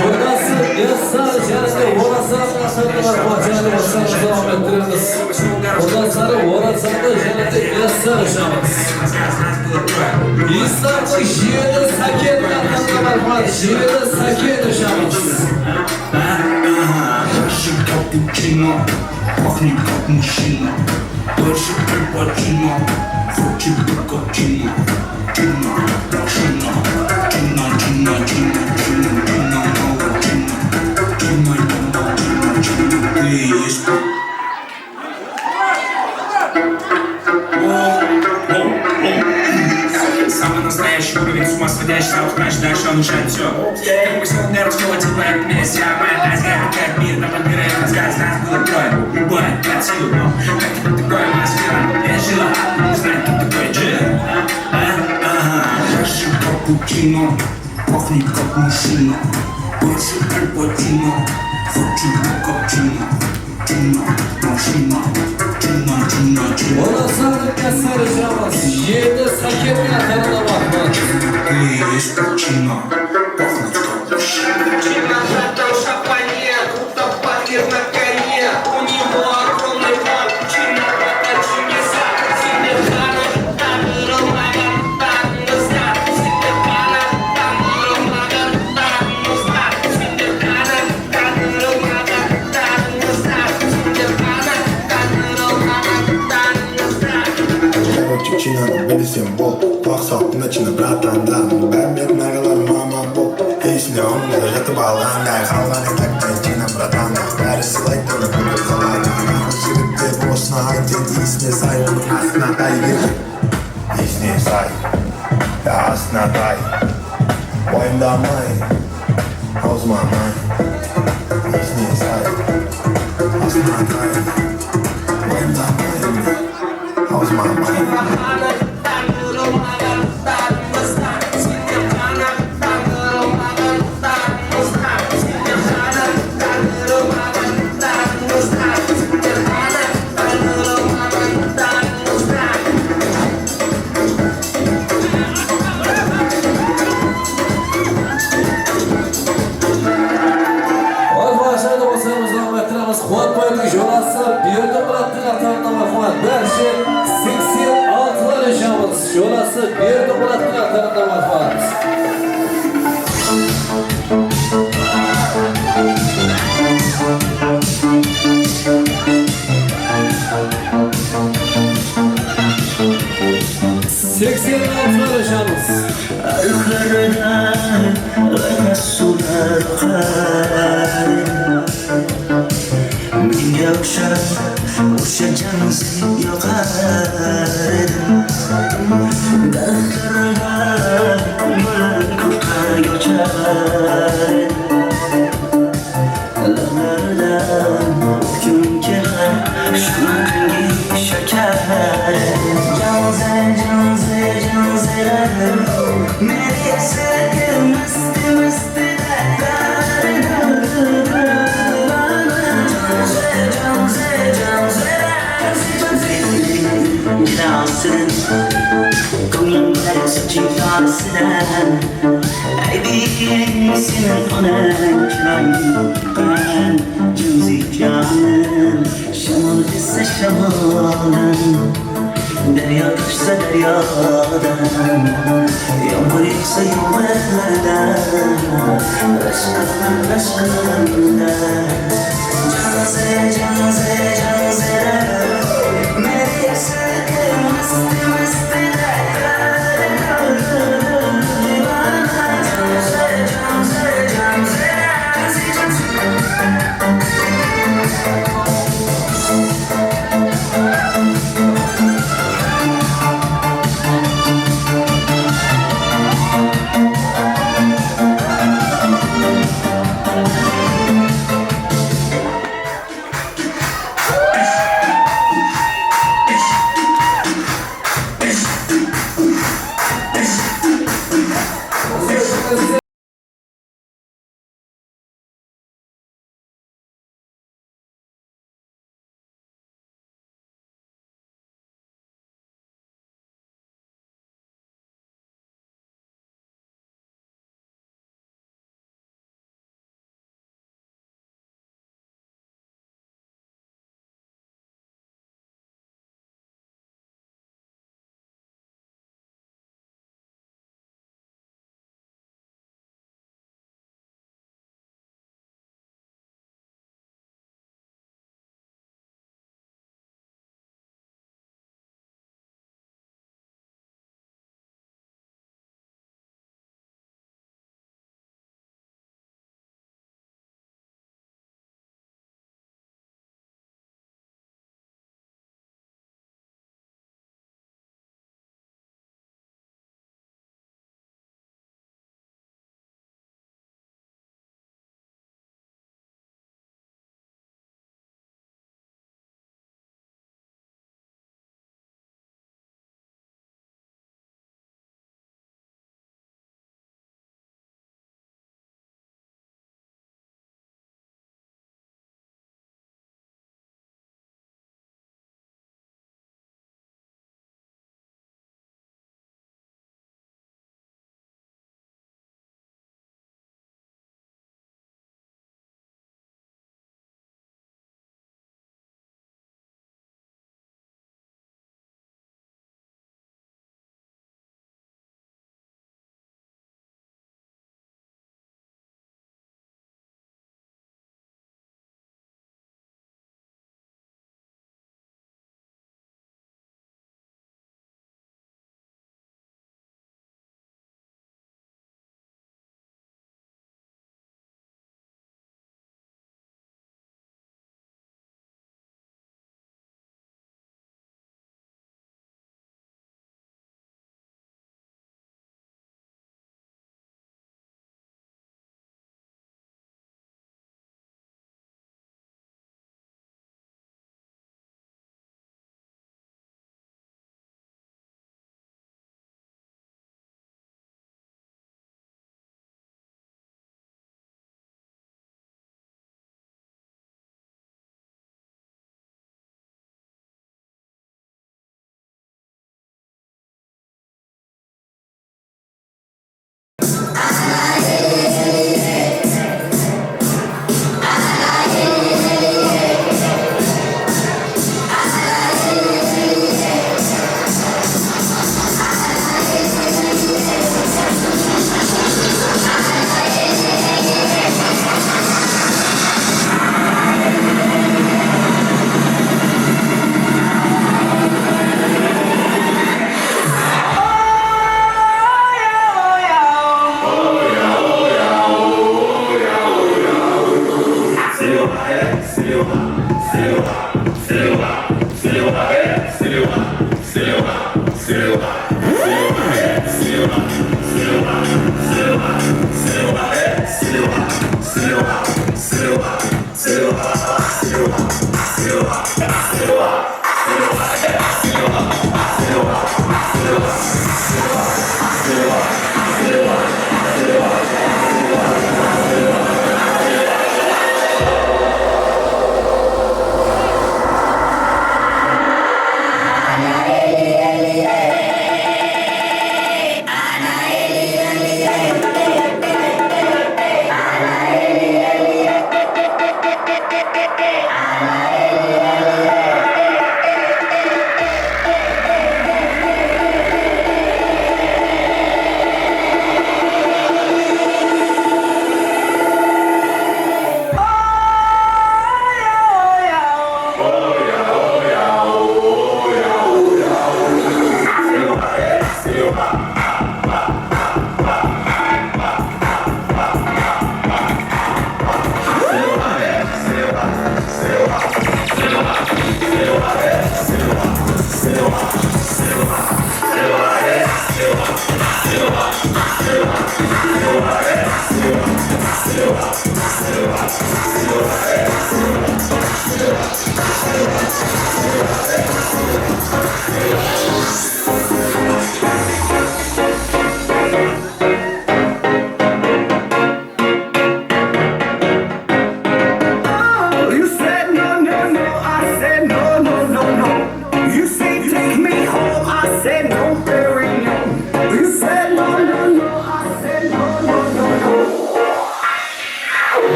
Orası Yassar jáninde Orazanıń atındaǵı janı basqanımızdı davam ettiremiz. Onnan sarı Orazandı jáninde Yassar ushınmız. Islamnıń jiyeni Sákenniń atındaǵı marhamat, jiyeni Sáken ushınmız. Ящик капучино, пахнет как мужчина. Больше припадчина, хочет как Чина. Чина, Чина, Чина, Чина, Чина, Чина, мало Чина. Самый настоящий уровень с ума сходящий, самый краш, дальше он решает всё. Как бы всё ударить, всё делает вместе, а моя азгарит, как мир, там подбирает разгар, нас было трое. Любое под силу, но как ты под такое маскирован? Я жила, не знаю, кто такой Джин. А, ага. Наши капучино. Пахнет как машина, больше Аль Пачино. Хочу как капучино. Чина, машина, чина, чина, чина. Olarsań, Kassar Jamas, endi Saket qatarına waqıt. Есть причина, пахнет как машина. Чина, братан, шапанье, круто парит на коне. У него огромный план. Короче, Chinanı bilsem bol, quwaq sal, tina China, bratan, da. Bárin berip naǵalar mama bol. Esine almasa jatıp alǵanday, qalǵanı takpay, China, bratan, da. Bári sılay, tonı bilip qalay. Jigitler osını ayt, endi esine say, onıń astına tay. Esine say, ya astına tay. Wayımdamay, awzıma may. Esine say, astına tay. Wayımdamay, awzıma may. Oy, qolashaydı bolsa, bizden ayttıramız, Quwatbaydıń jolası Berdimurattıń qatarına marhamat. Bárshe seksen altılar jashamız, jolası Berdimurattıń qatarına marhamat. Seksen altılar jashamız. Arıqlarda ıqlas suwlar aqar. Menge ushar, ushar jańsız yoqar edim. Daraqlarǵa bir kúlki qoshar edim. Lamlardan ótkim kelar, shunaqangi shakar. Jańsız, jańsız, jańsız, meni esitken misti, misti. Kóńlimde sóytip tarısıdan. Áybiyim seniń ona júregen, júzik janım. Shamol esse shamoldan, dáryo toshsa dáryodan, yomǵır yawsa yomǵırlardan, rashqım, rashqımdan. Jańsız, jańsız, jańsız, meni esitken misti, misti.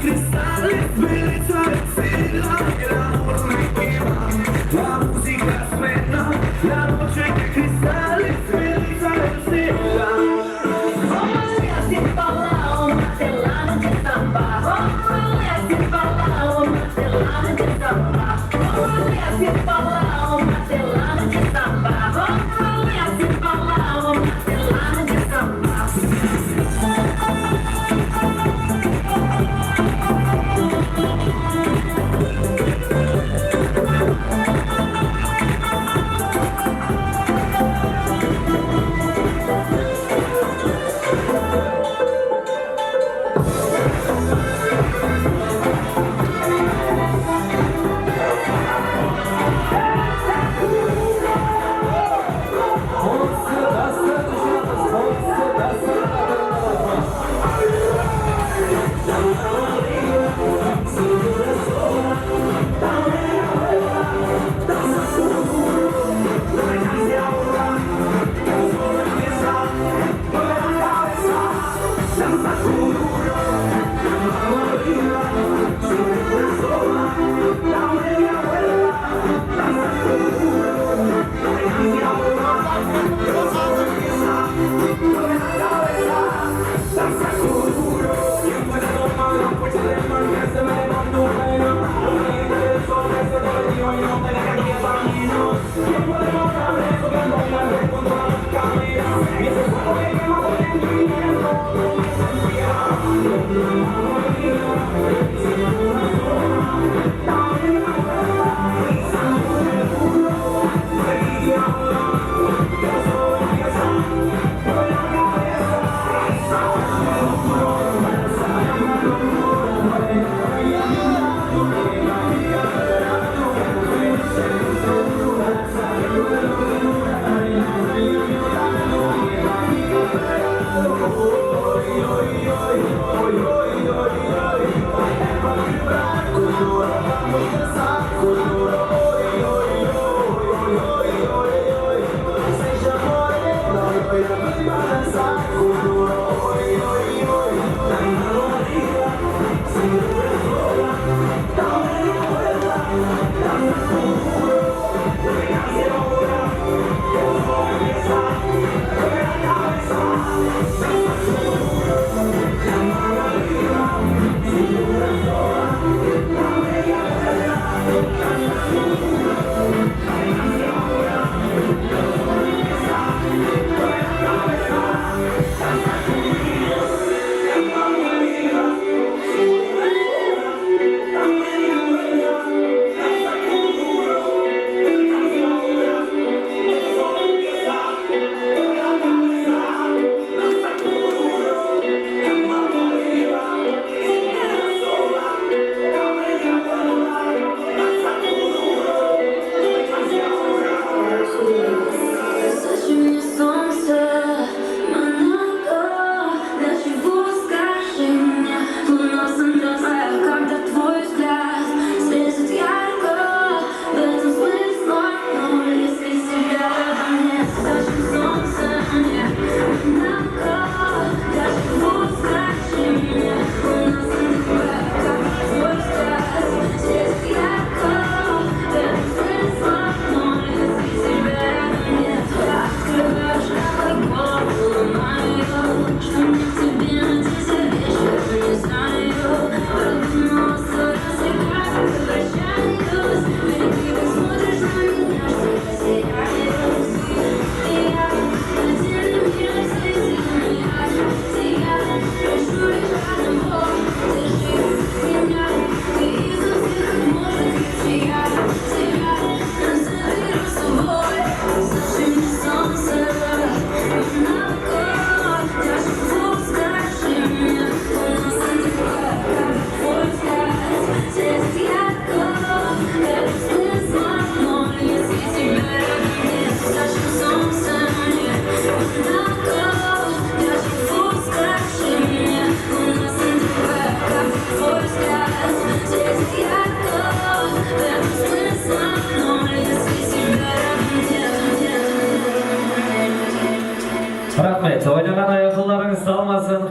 Cristales, belleza, el amor me quema. La música suena, la noche de cristales, belleza, el amor. Vamos a ver se fala uma telada de samba. Vamos a ver se fala uma telada de samba. Vamos a ver se fala uma telada de samba. Vamos a ver se fala uma telada de samba.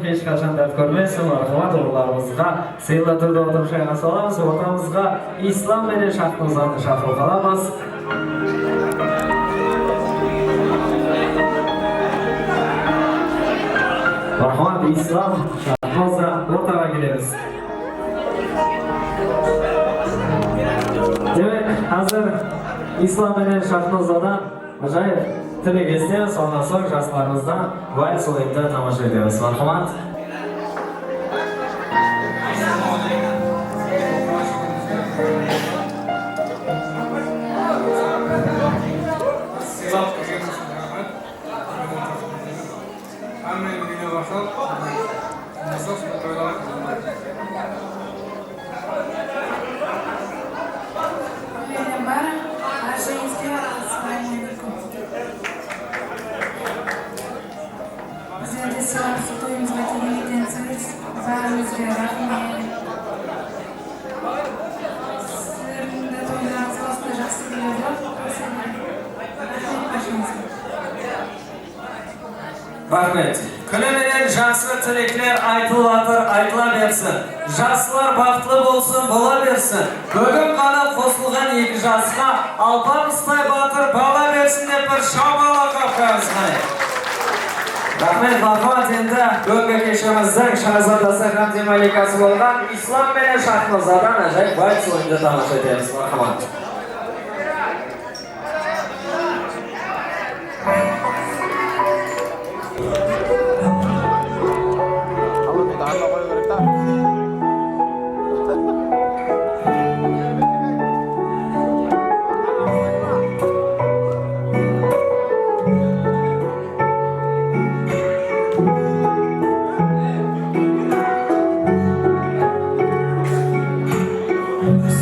Hesh qashan dárt kórmesin, marhamat, orınlarımızǵa sıylı túrde otırıp shayqas alamız. Ortamızǵa Islam menen Shaxnozanı shaqırıp alamız. Marhamat, Islam, Shaxnoza, ortaǵa kelemiz. Demek, házir Islam menen Shaxnozadan ájayıp tilek esitemiz, onnan soń jaslarımızdan vals oyındı tamasha etemiz. Marhamat. Hámmemiz úyine barsań, basqa toylarǵa. Úyine barıń, bárshengizge assalawma áleykum. Bizlerdi sıylaǵan toyımızǵa kelgenligińiz ushın bárińizge raxmet. Sizlerdiń de toylarıńız basında jaqsı kúnler bar. Raxmet bárshengizge. Raxmet. Kúni menen jaqsı tilekler aytılıp atır, aytıla bersin. Jaslar baxıtlı bolsın, bola bersin. Búgin ǵana qosılǵan eki jasqa Alpamıstay batır bala bersin dep bir shawmalı alqıs qoyamız, qáne. Raxmet, marhamat, endi búgingi keshemizdiń shańarazlar dasturxan temalikası bolǵan Islam menen Shaxnozadan ájayıp vals oyındı tamasha etemiz. Marhamat.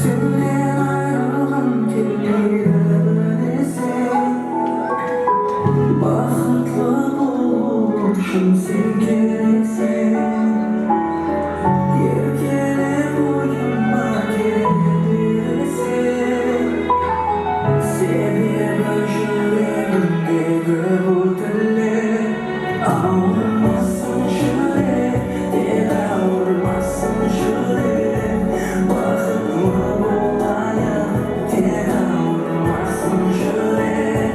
Sennen ayrılǵım kelmeydi, bileseń. Baxıtlı bolıw ushın sen kerekseń. Erkelep oyıma kele bereseń. Sebebi júregimdegi bul tilek. Awırmasın júrek, tek awırmasın júrek. Baxıtlı bolayıq, tek awırmasın júrek.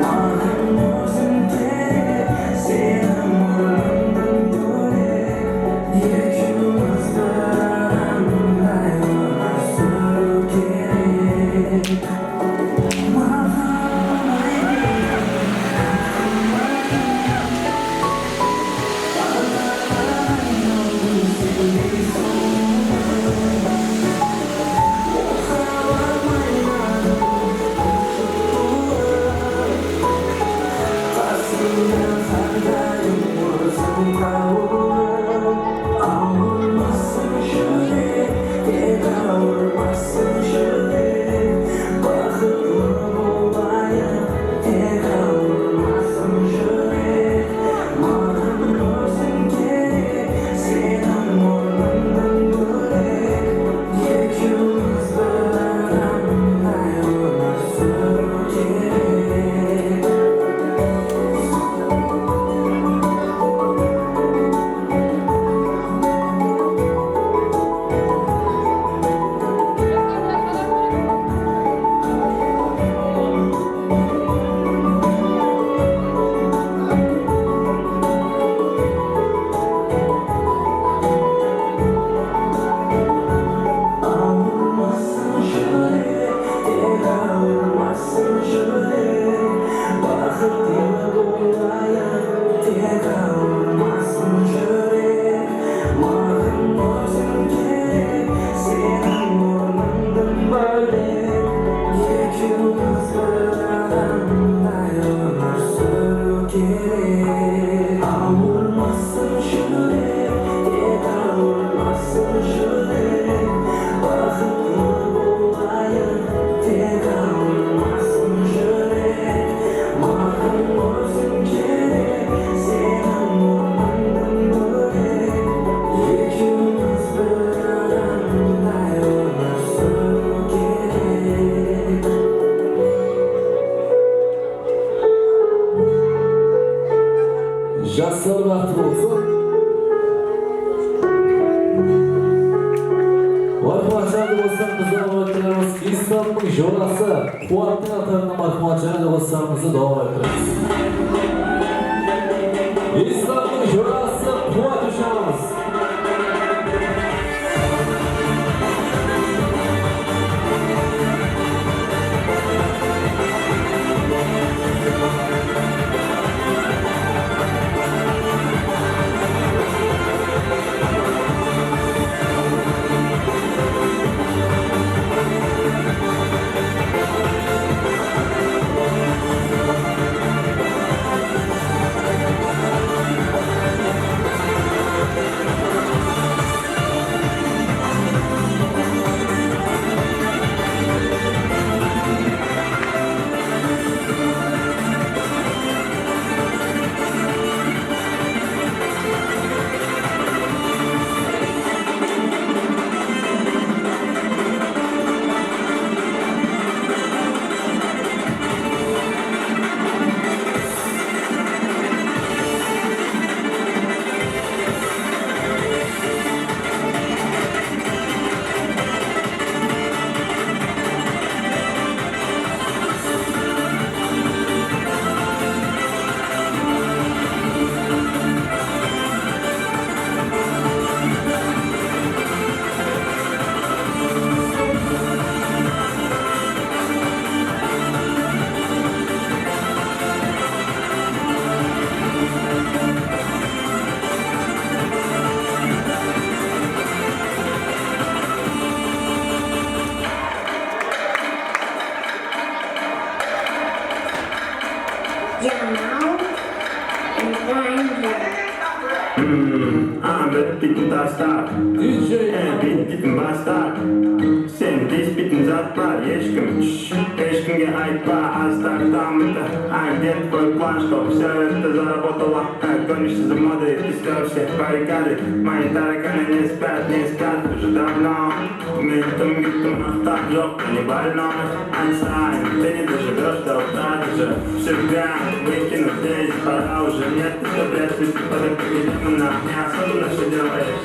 Maǵan óziń kerek, seniń ornıńnan bólek. Ekewimiz bir adamday ómir súriw kerek. Jaslar baxıtlı bolsın. Islamnıń jorası Quwattı qatarına márhamatlıq janı qosıqlarımızdı dawam ettiremiz. Islamnıń jorası Quwat ushın. Jamal and Ryan. Hmm, I'm a bit tastar. D J. And bit bit bastar. Sen deyspeytin zat bar, eshkim, shh, eshkimge aytpa, astar tamıdı. I get твой план, чтоб всё это заработало. Как гонишься за модой, ты стёрся, баррикады. Мои тараканы не спят, не спят уже давно. Men dım gittim, maqtam joq, не больной. Einstein, ты не доживёшь до утра, ты же всегда выкинут здесь, пора уже, нет, ты что, блядь, ты подопекидем на меня, особенно что делаешь.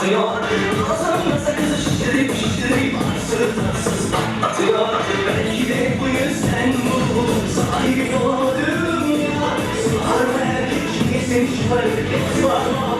Kazanda sakız shishirip, shishirip, arsız, arsız atıyor. Belki de bu yüzden bu saygı yolu dünya. Sular ve erkek yesin çıkarıp yatma.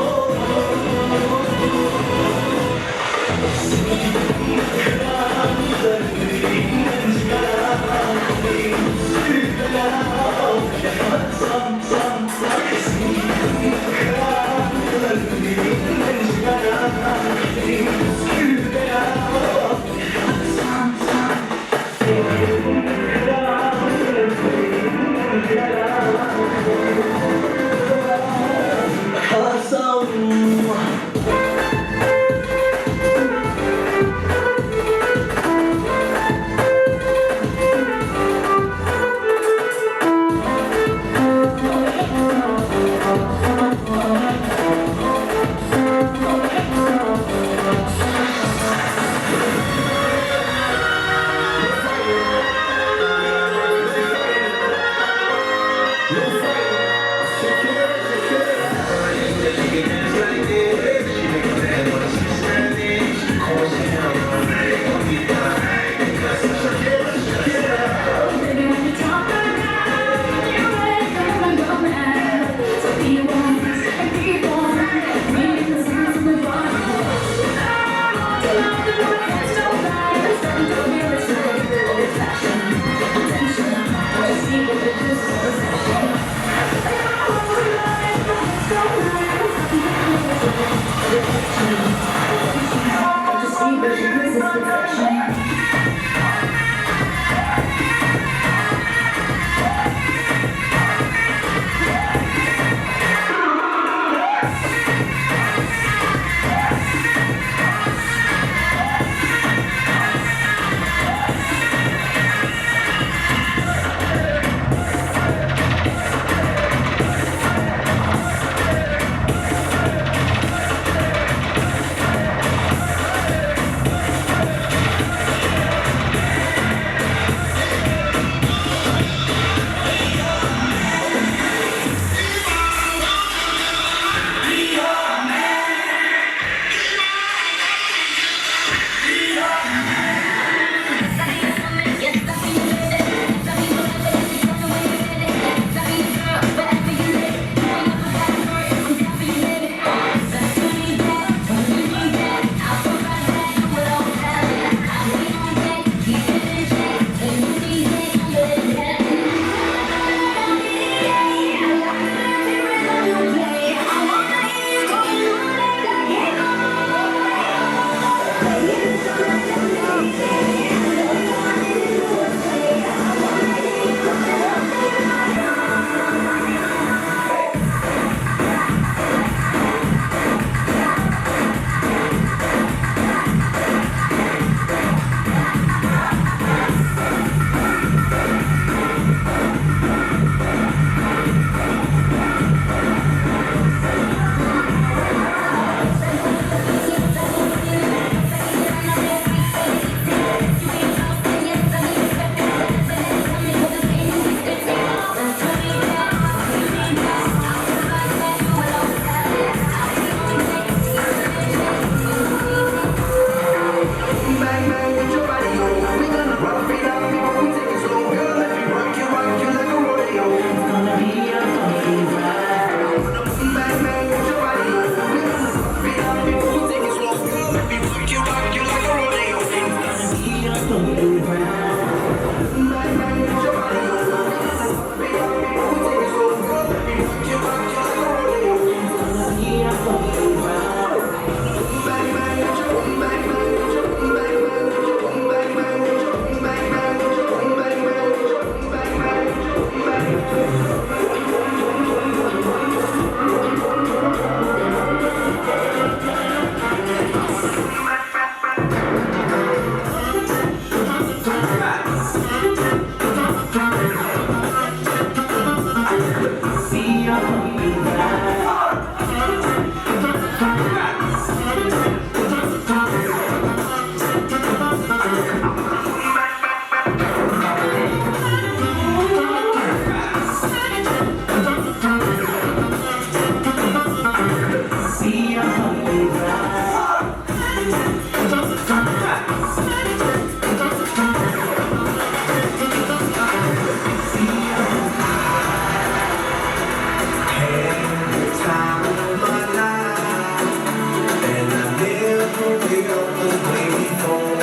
And I never felt this way before.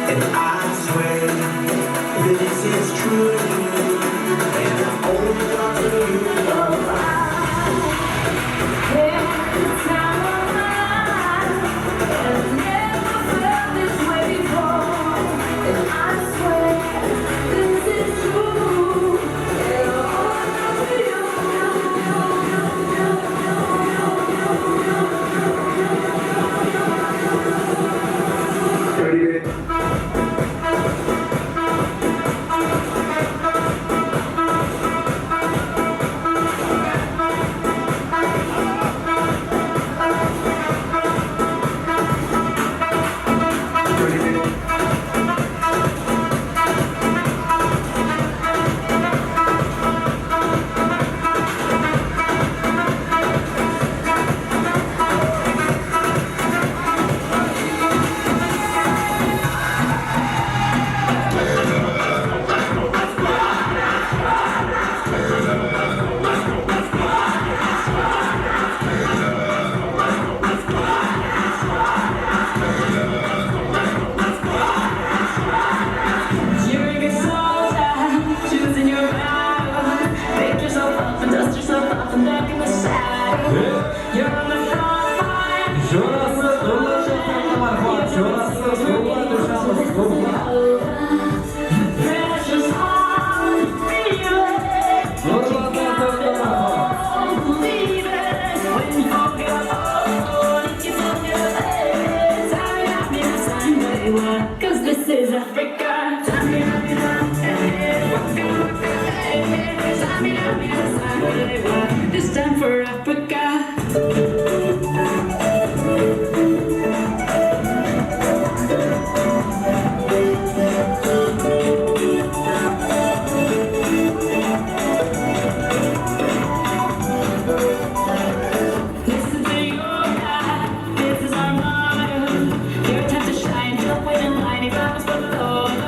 And I swear this is true. And I only want you. Oh, I had the time of my life. I've never felt this way before. And I swear this is true. You're a good soldier, choosing your battles. Pick yourself up and dust yourself off and back in the saddle. You're on the front line. Jorası, qollar joqtan, Marhon, jorası, qollar, dushanımız, qollar. Pressure's on, feel it. Qollardan tırtın, Marhon. Believe it. When you get up, oh, you get up. Time, time, time, time, 'cause this is Africa. This time for Africa. Listen to your God. This is our motto. Your time to shine. Don't wait in line. He bows below.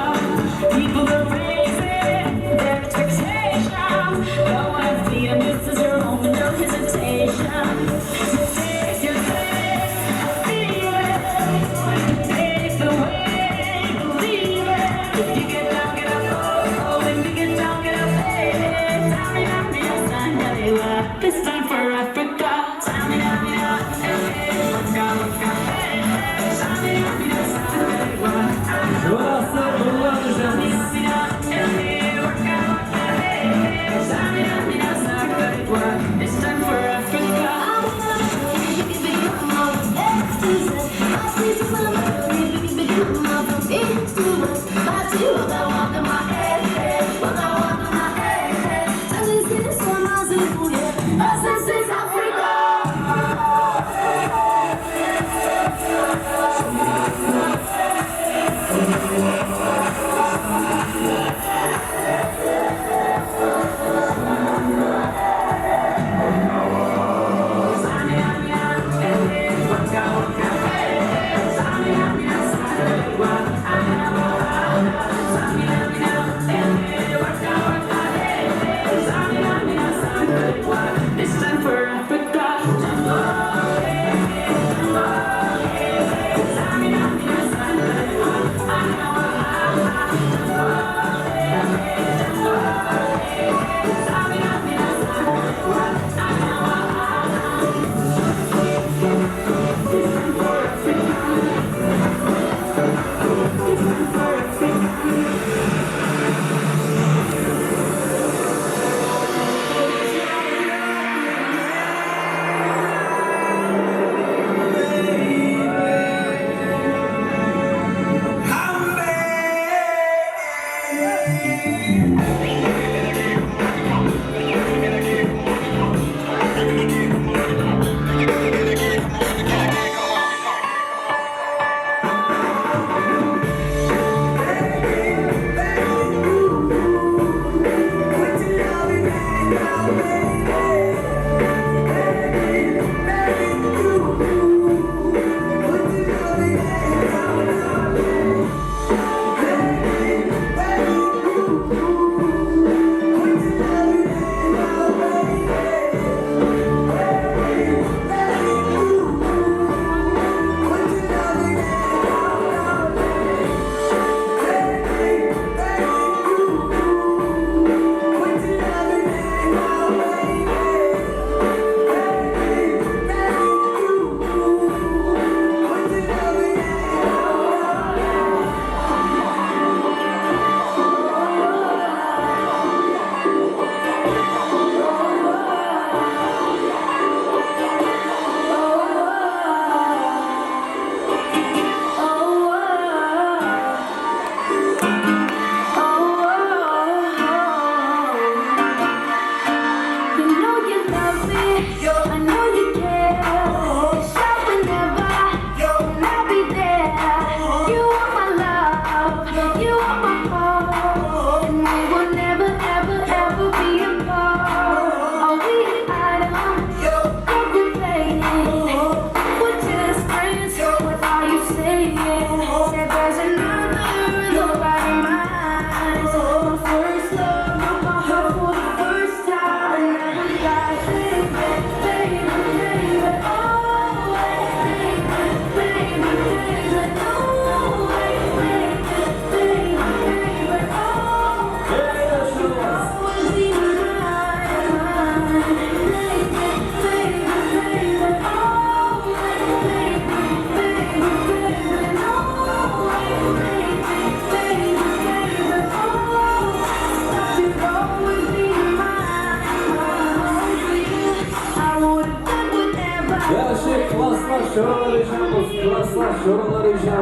Are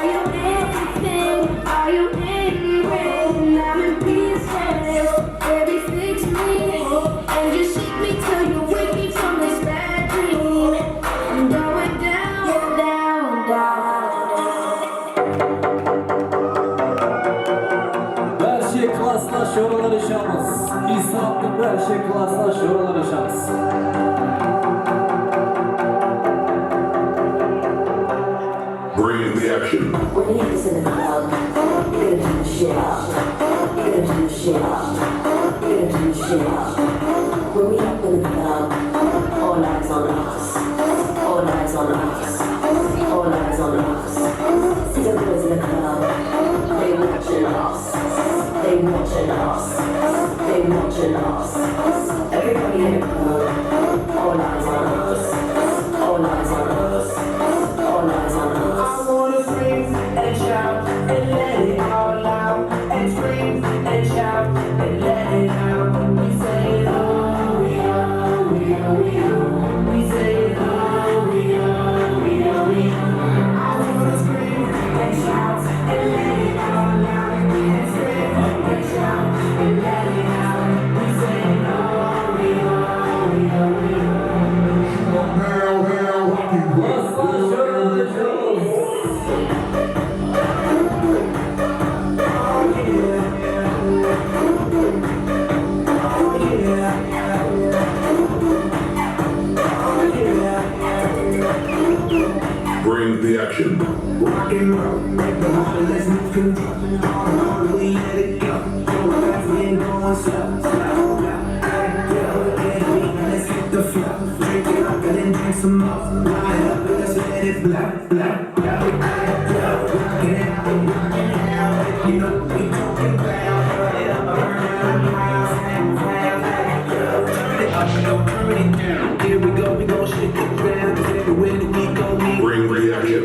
you anything? Are you in rain? I'm in pieces. Baby, fix me and just shake me till you wake me from this bad dream. I'm going down, down, down. Bárshe klassdash joralar ashıwımız. Esaptıń bárshe klassdash joralar ashıwımız. Bring the action. When he is in the club, get him to shit up. Get him to shit up. Get him to shit up. When we up in the club, all eyes on us. All eyes on us. All eyes on us. See the boys in the club, they watching us. They watching us. They watching us. Everybody in the club, all eyes on us. All eyes on us. All eyes on us. I wanna scream and shout and let it all out. And scream and shout and let it out. We say it all, we all, we all, we all. We say it all, we all, we all, we all. I wanna scream and shout and let it all out. And scream and shout and let it out. We say it all, we all, we all, we all. Now, now, rock it, rock it. Bring the action. Rock and roll, make the heart, let's lose control. All the heart, we let it go. All the heart, we ain't going slow, slow, slow. Hey, yo, baby, let's hit the flow. Drink it up and then drink some more. Light it up and let's let it blow. Bring the action.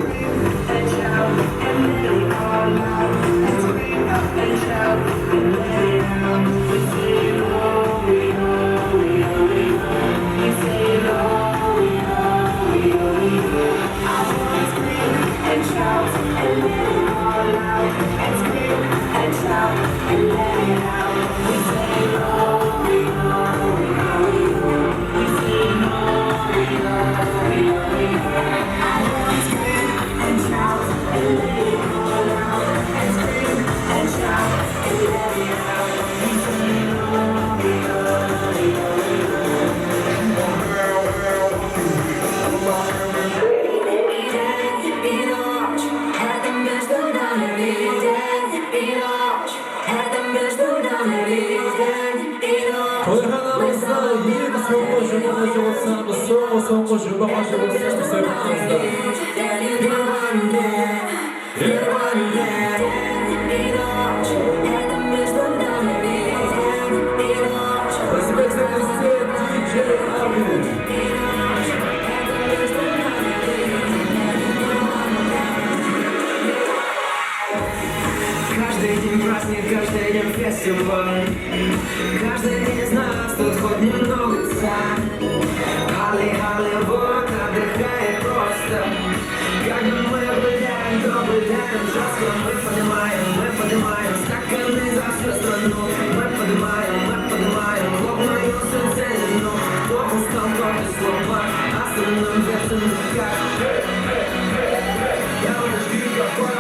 Toyxanamızda eń sońǵı jobaǵa jolıssamız, sońǵı, sońǵı jobaǵa jolıssamız, toyxanamızda. Qızbekte D J Abid. Каждый день праздник, каждый день фестиваль. Каждый из нас тут хоть немного царь. Холли-, Холливуд отдыхает просто. Когда мы гуляем, то гуляем жёстко. Мы поднимаем, мы поднимаем стаканы за всю страну. Мы поднимаем, мы поднимаем клубную сцену. Кто устал, тот без слова. Остальным всем никак. Я уже жду, какой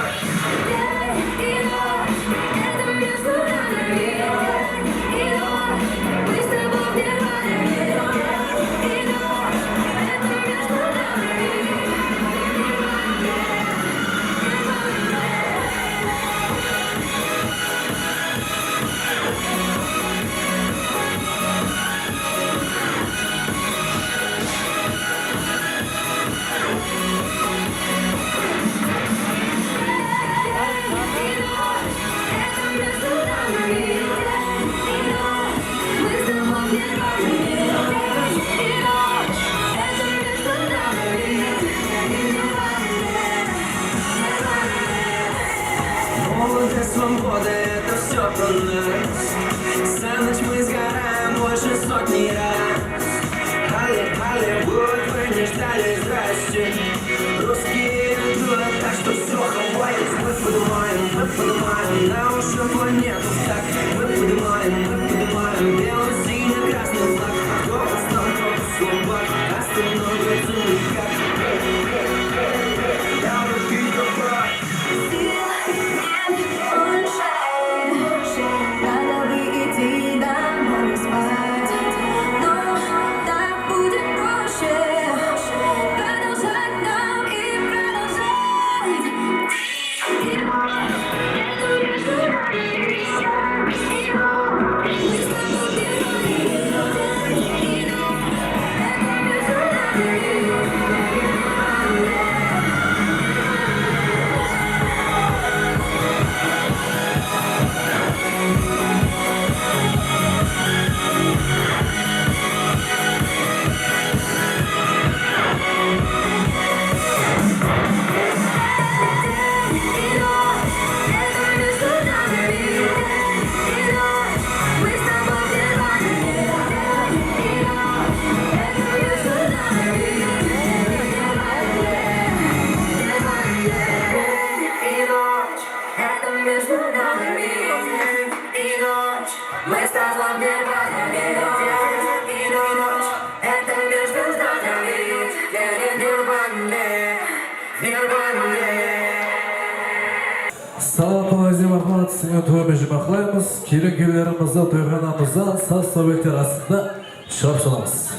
Salamat bolıń, áziz mehmanlar, siz menen toyımız jumaqlaymız. Kelin-kúylerimizdi toyxanamızdan saz-sáwbetler astında shıǵarıp salamız.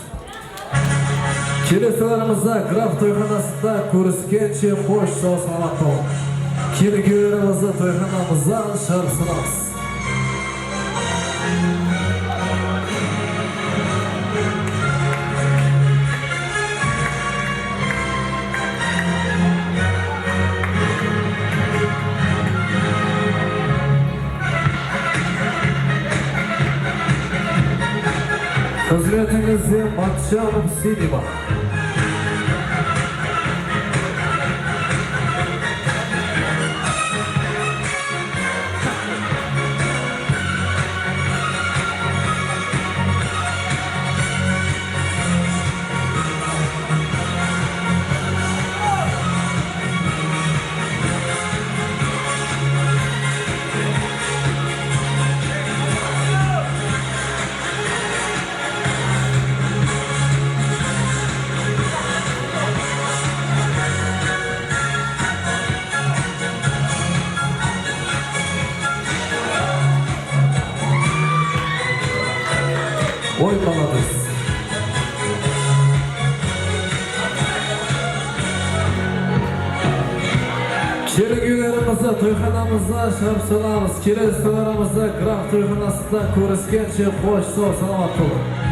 Kelesilerimizi Graf toyxanasında kóriskenshe, xosh, saw-salamat bolıń. Kelin-kúylerimizdi toyxanamızdan shıǵarıp salamız. Xızmetińizde Matchanov Sinema. Oy, malades. Kelin-kúylerimizdi toyxanamızda shıǵarıp salamız. Kelesilerimizi Graf toyxanasında kóriskenshe, xosh, saw-salamat bolıń.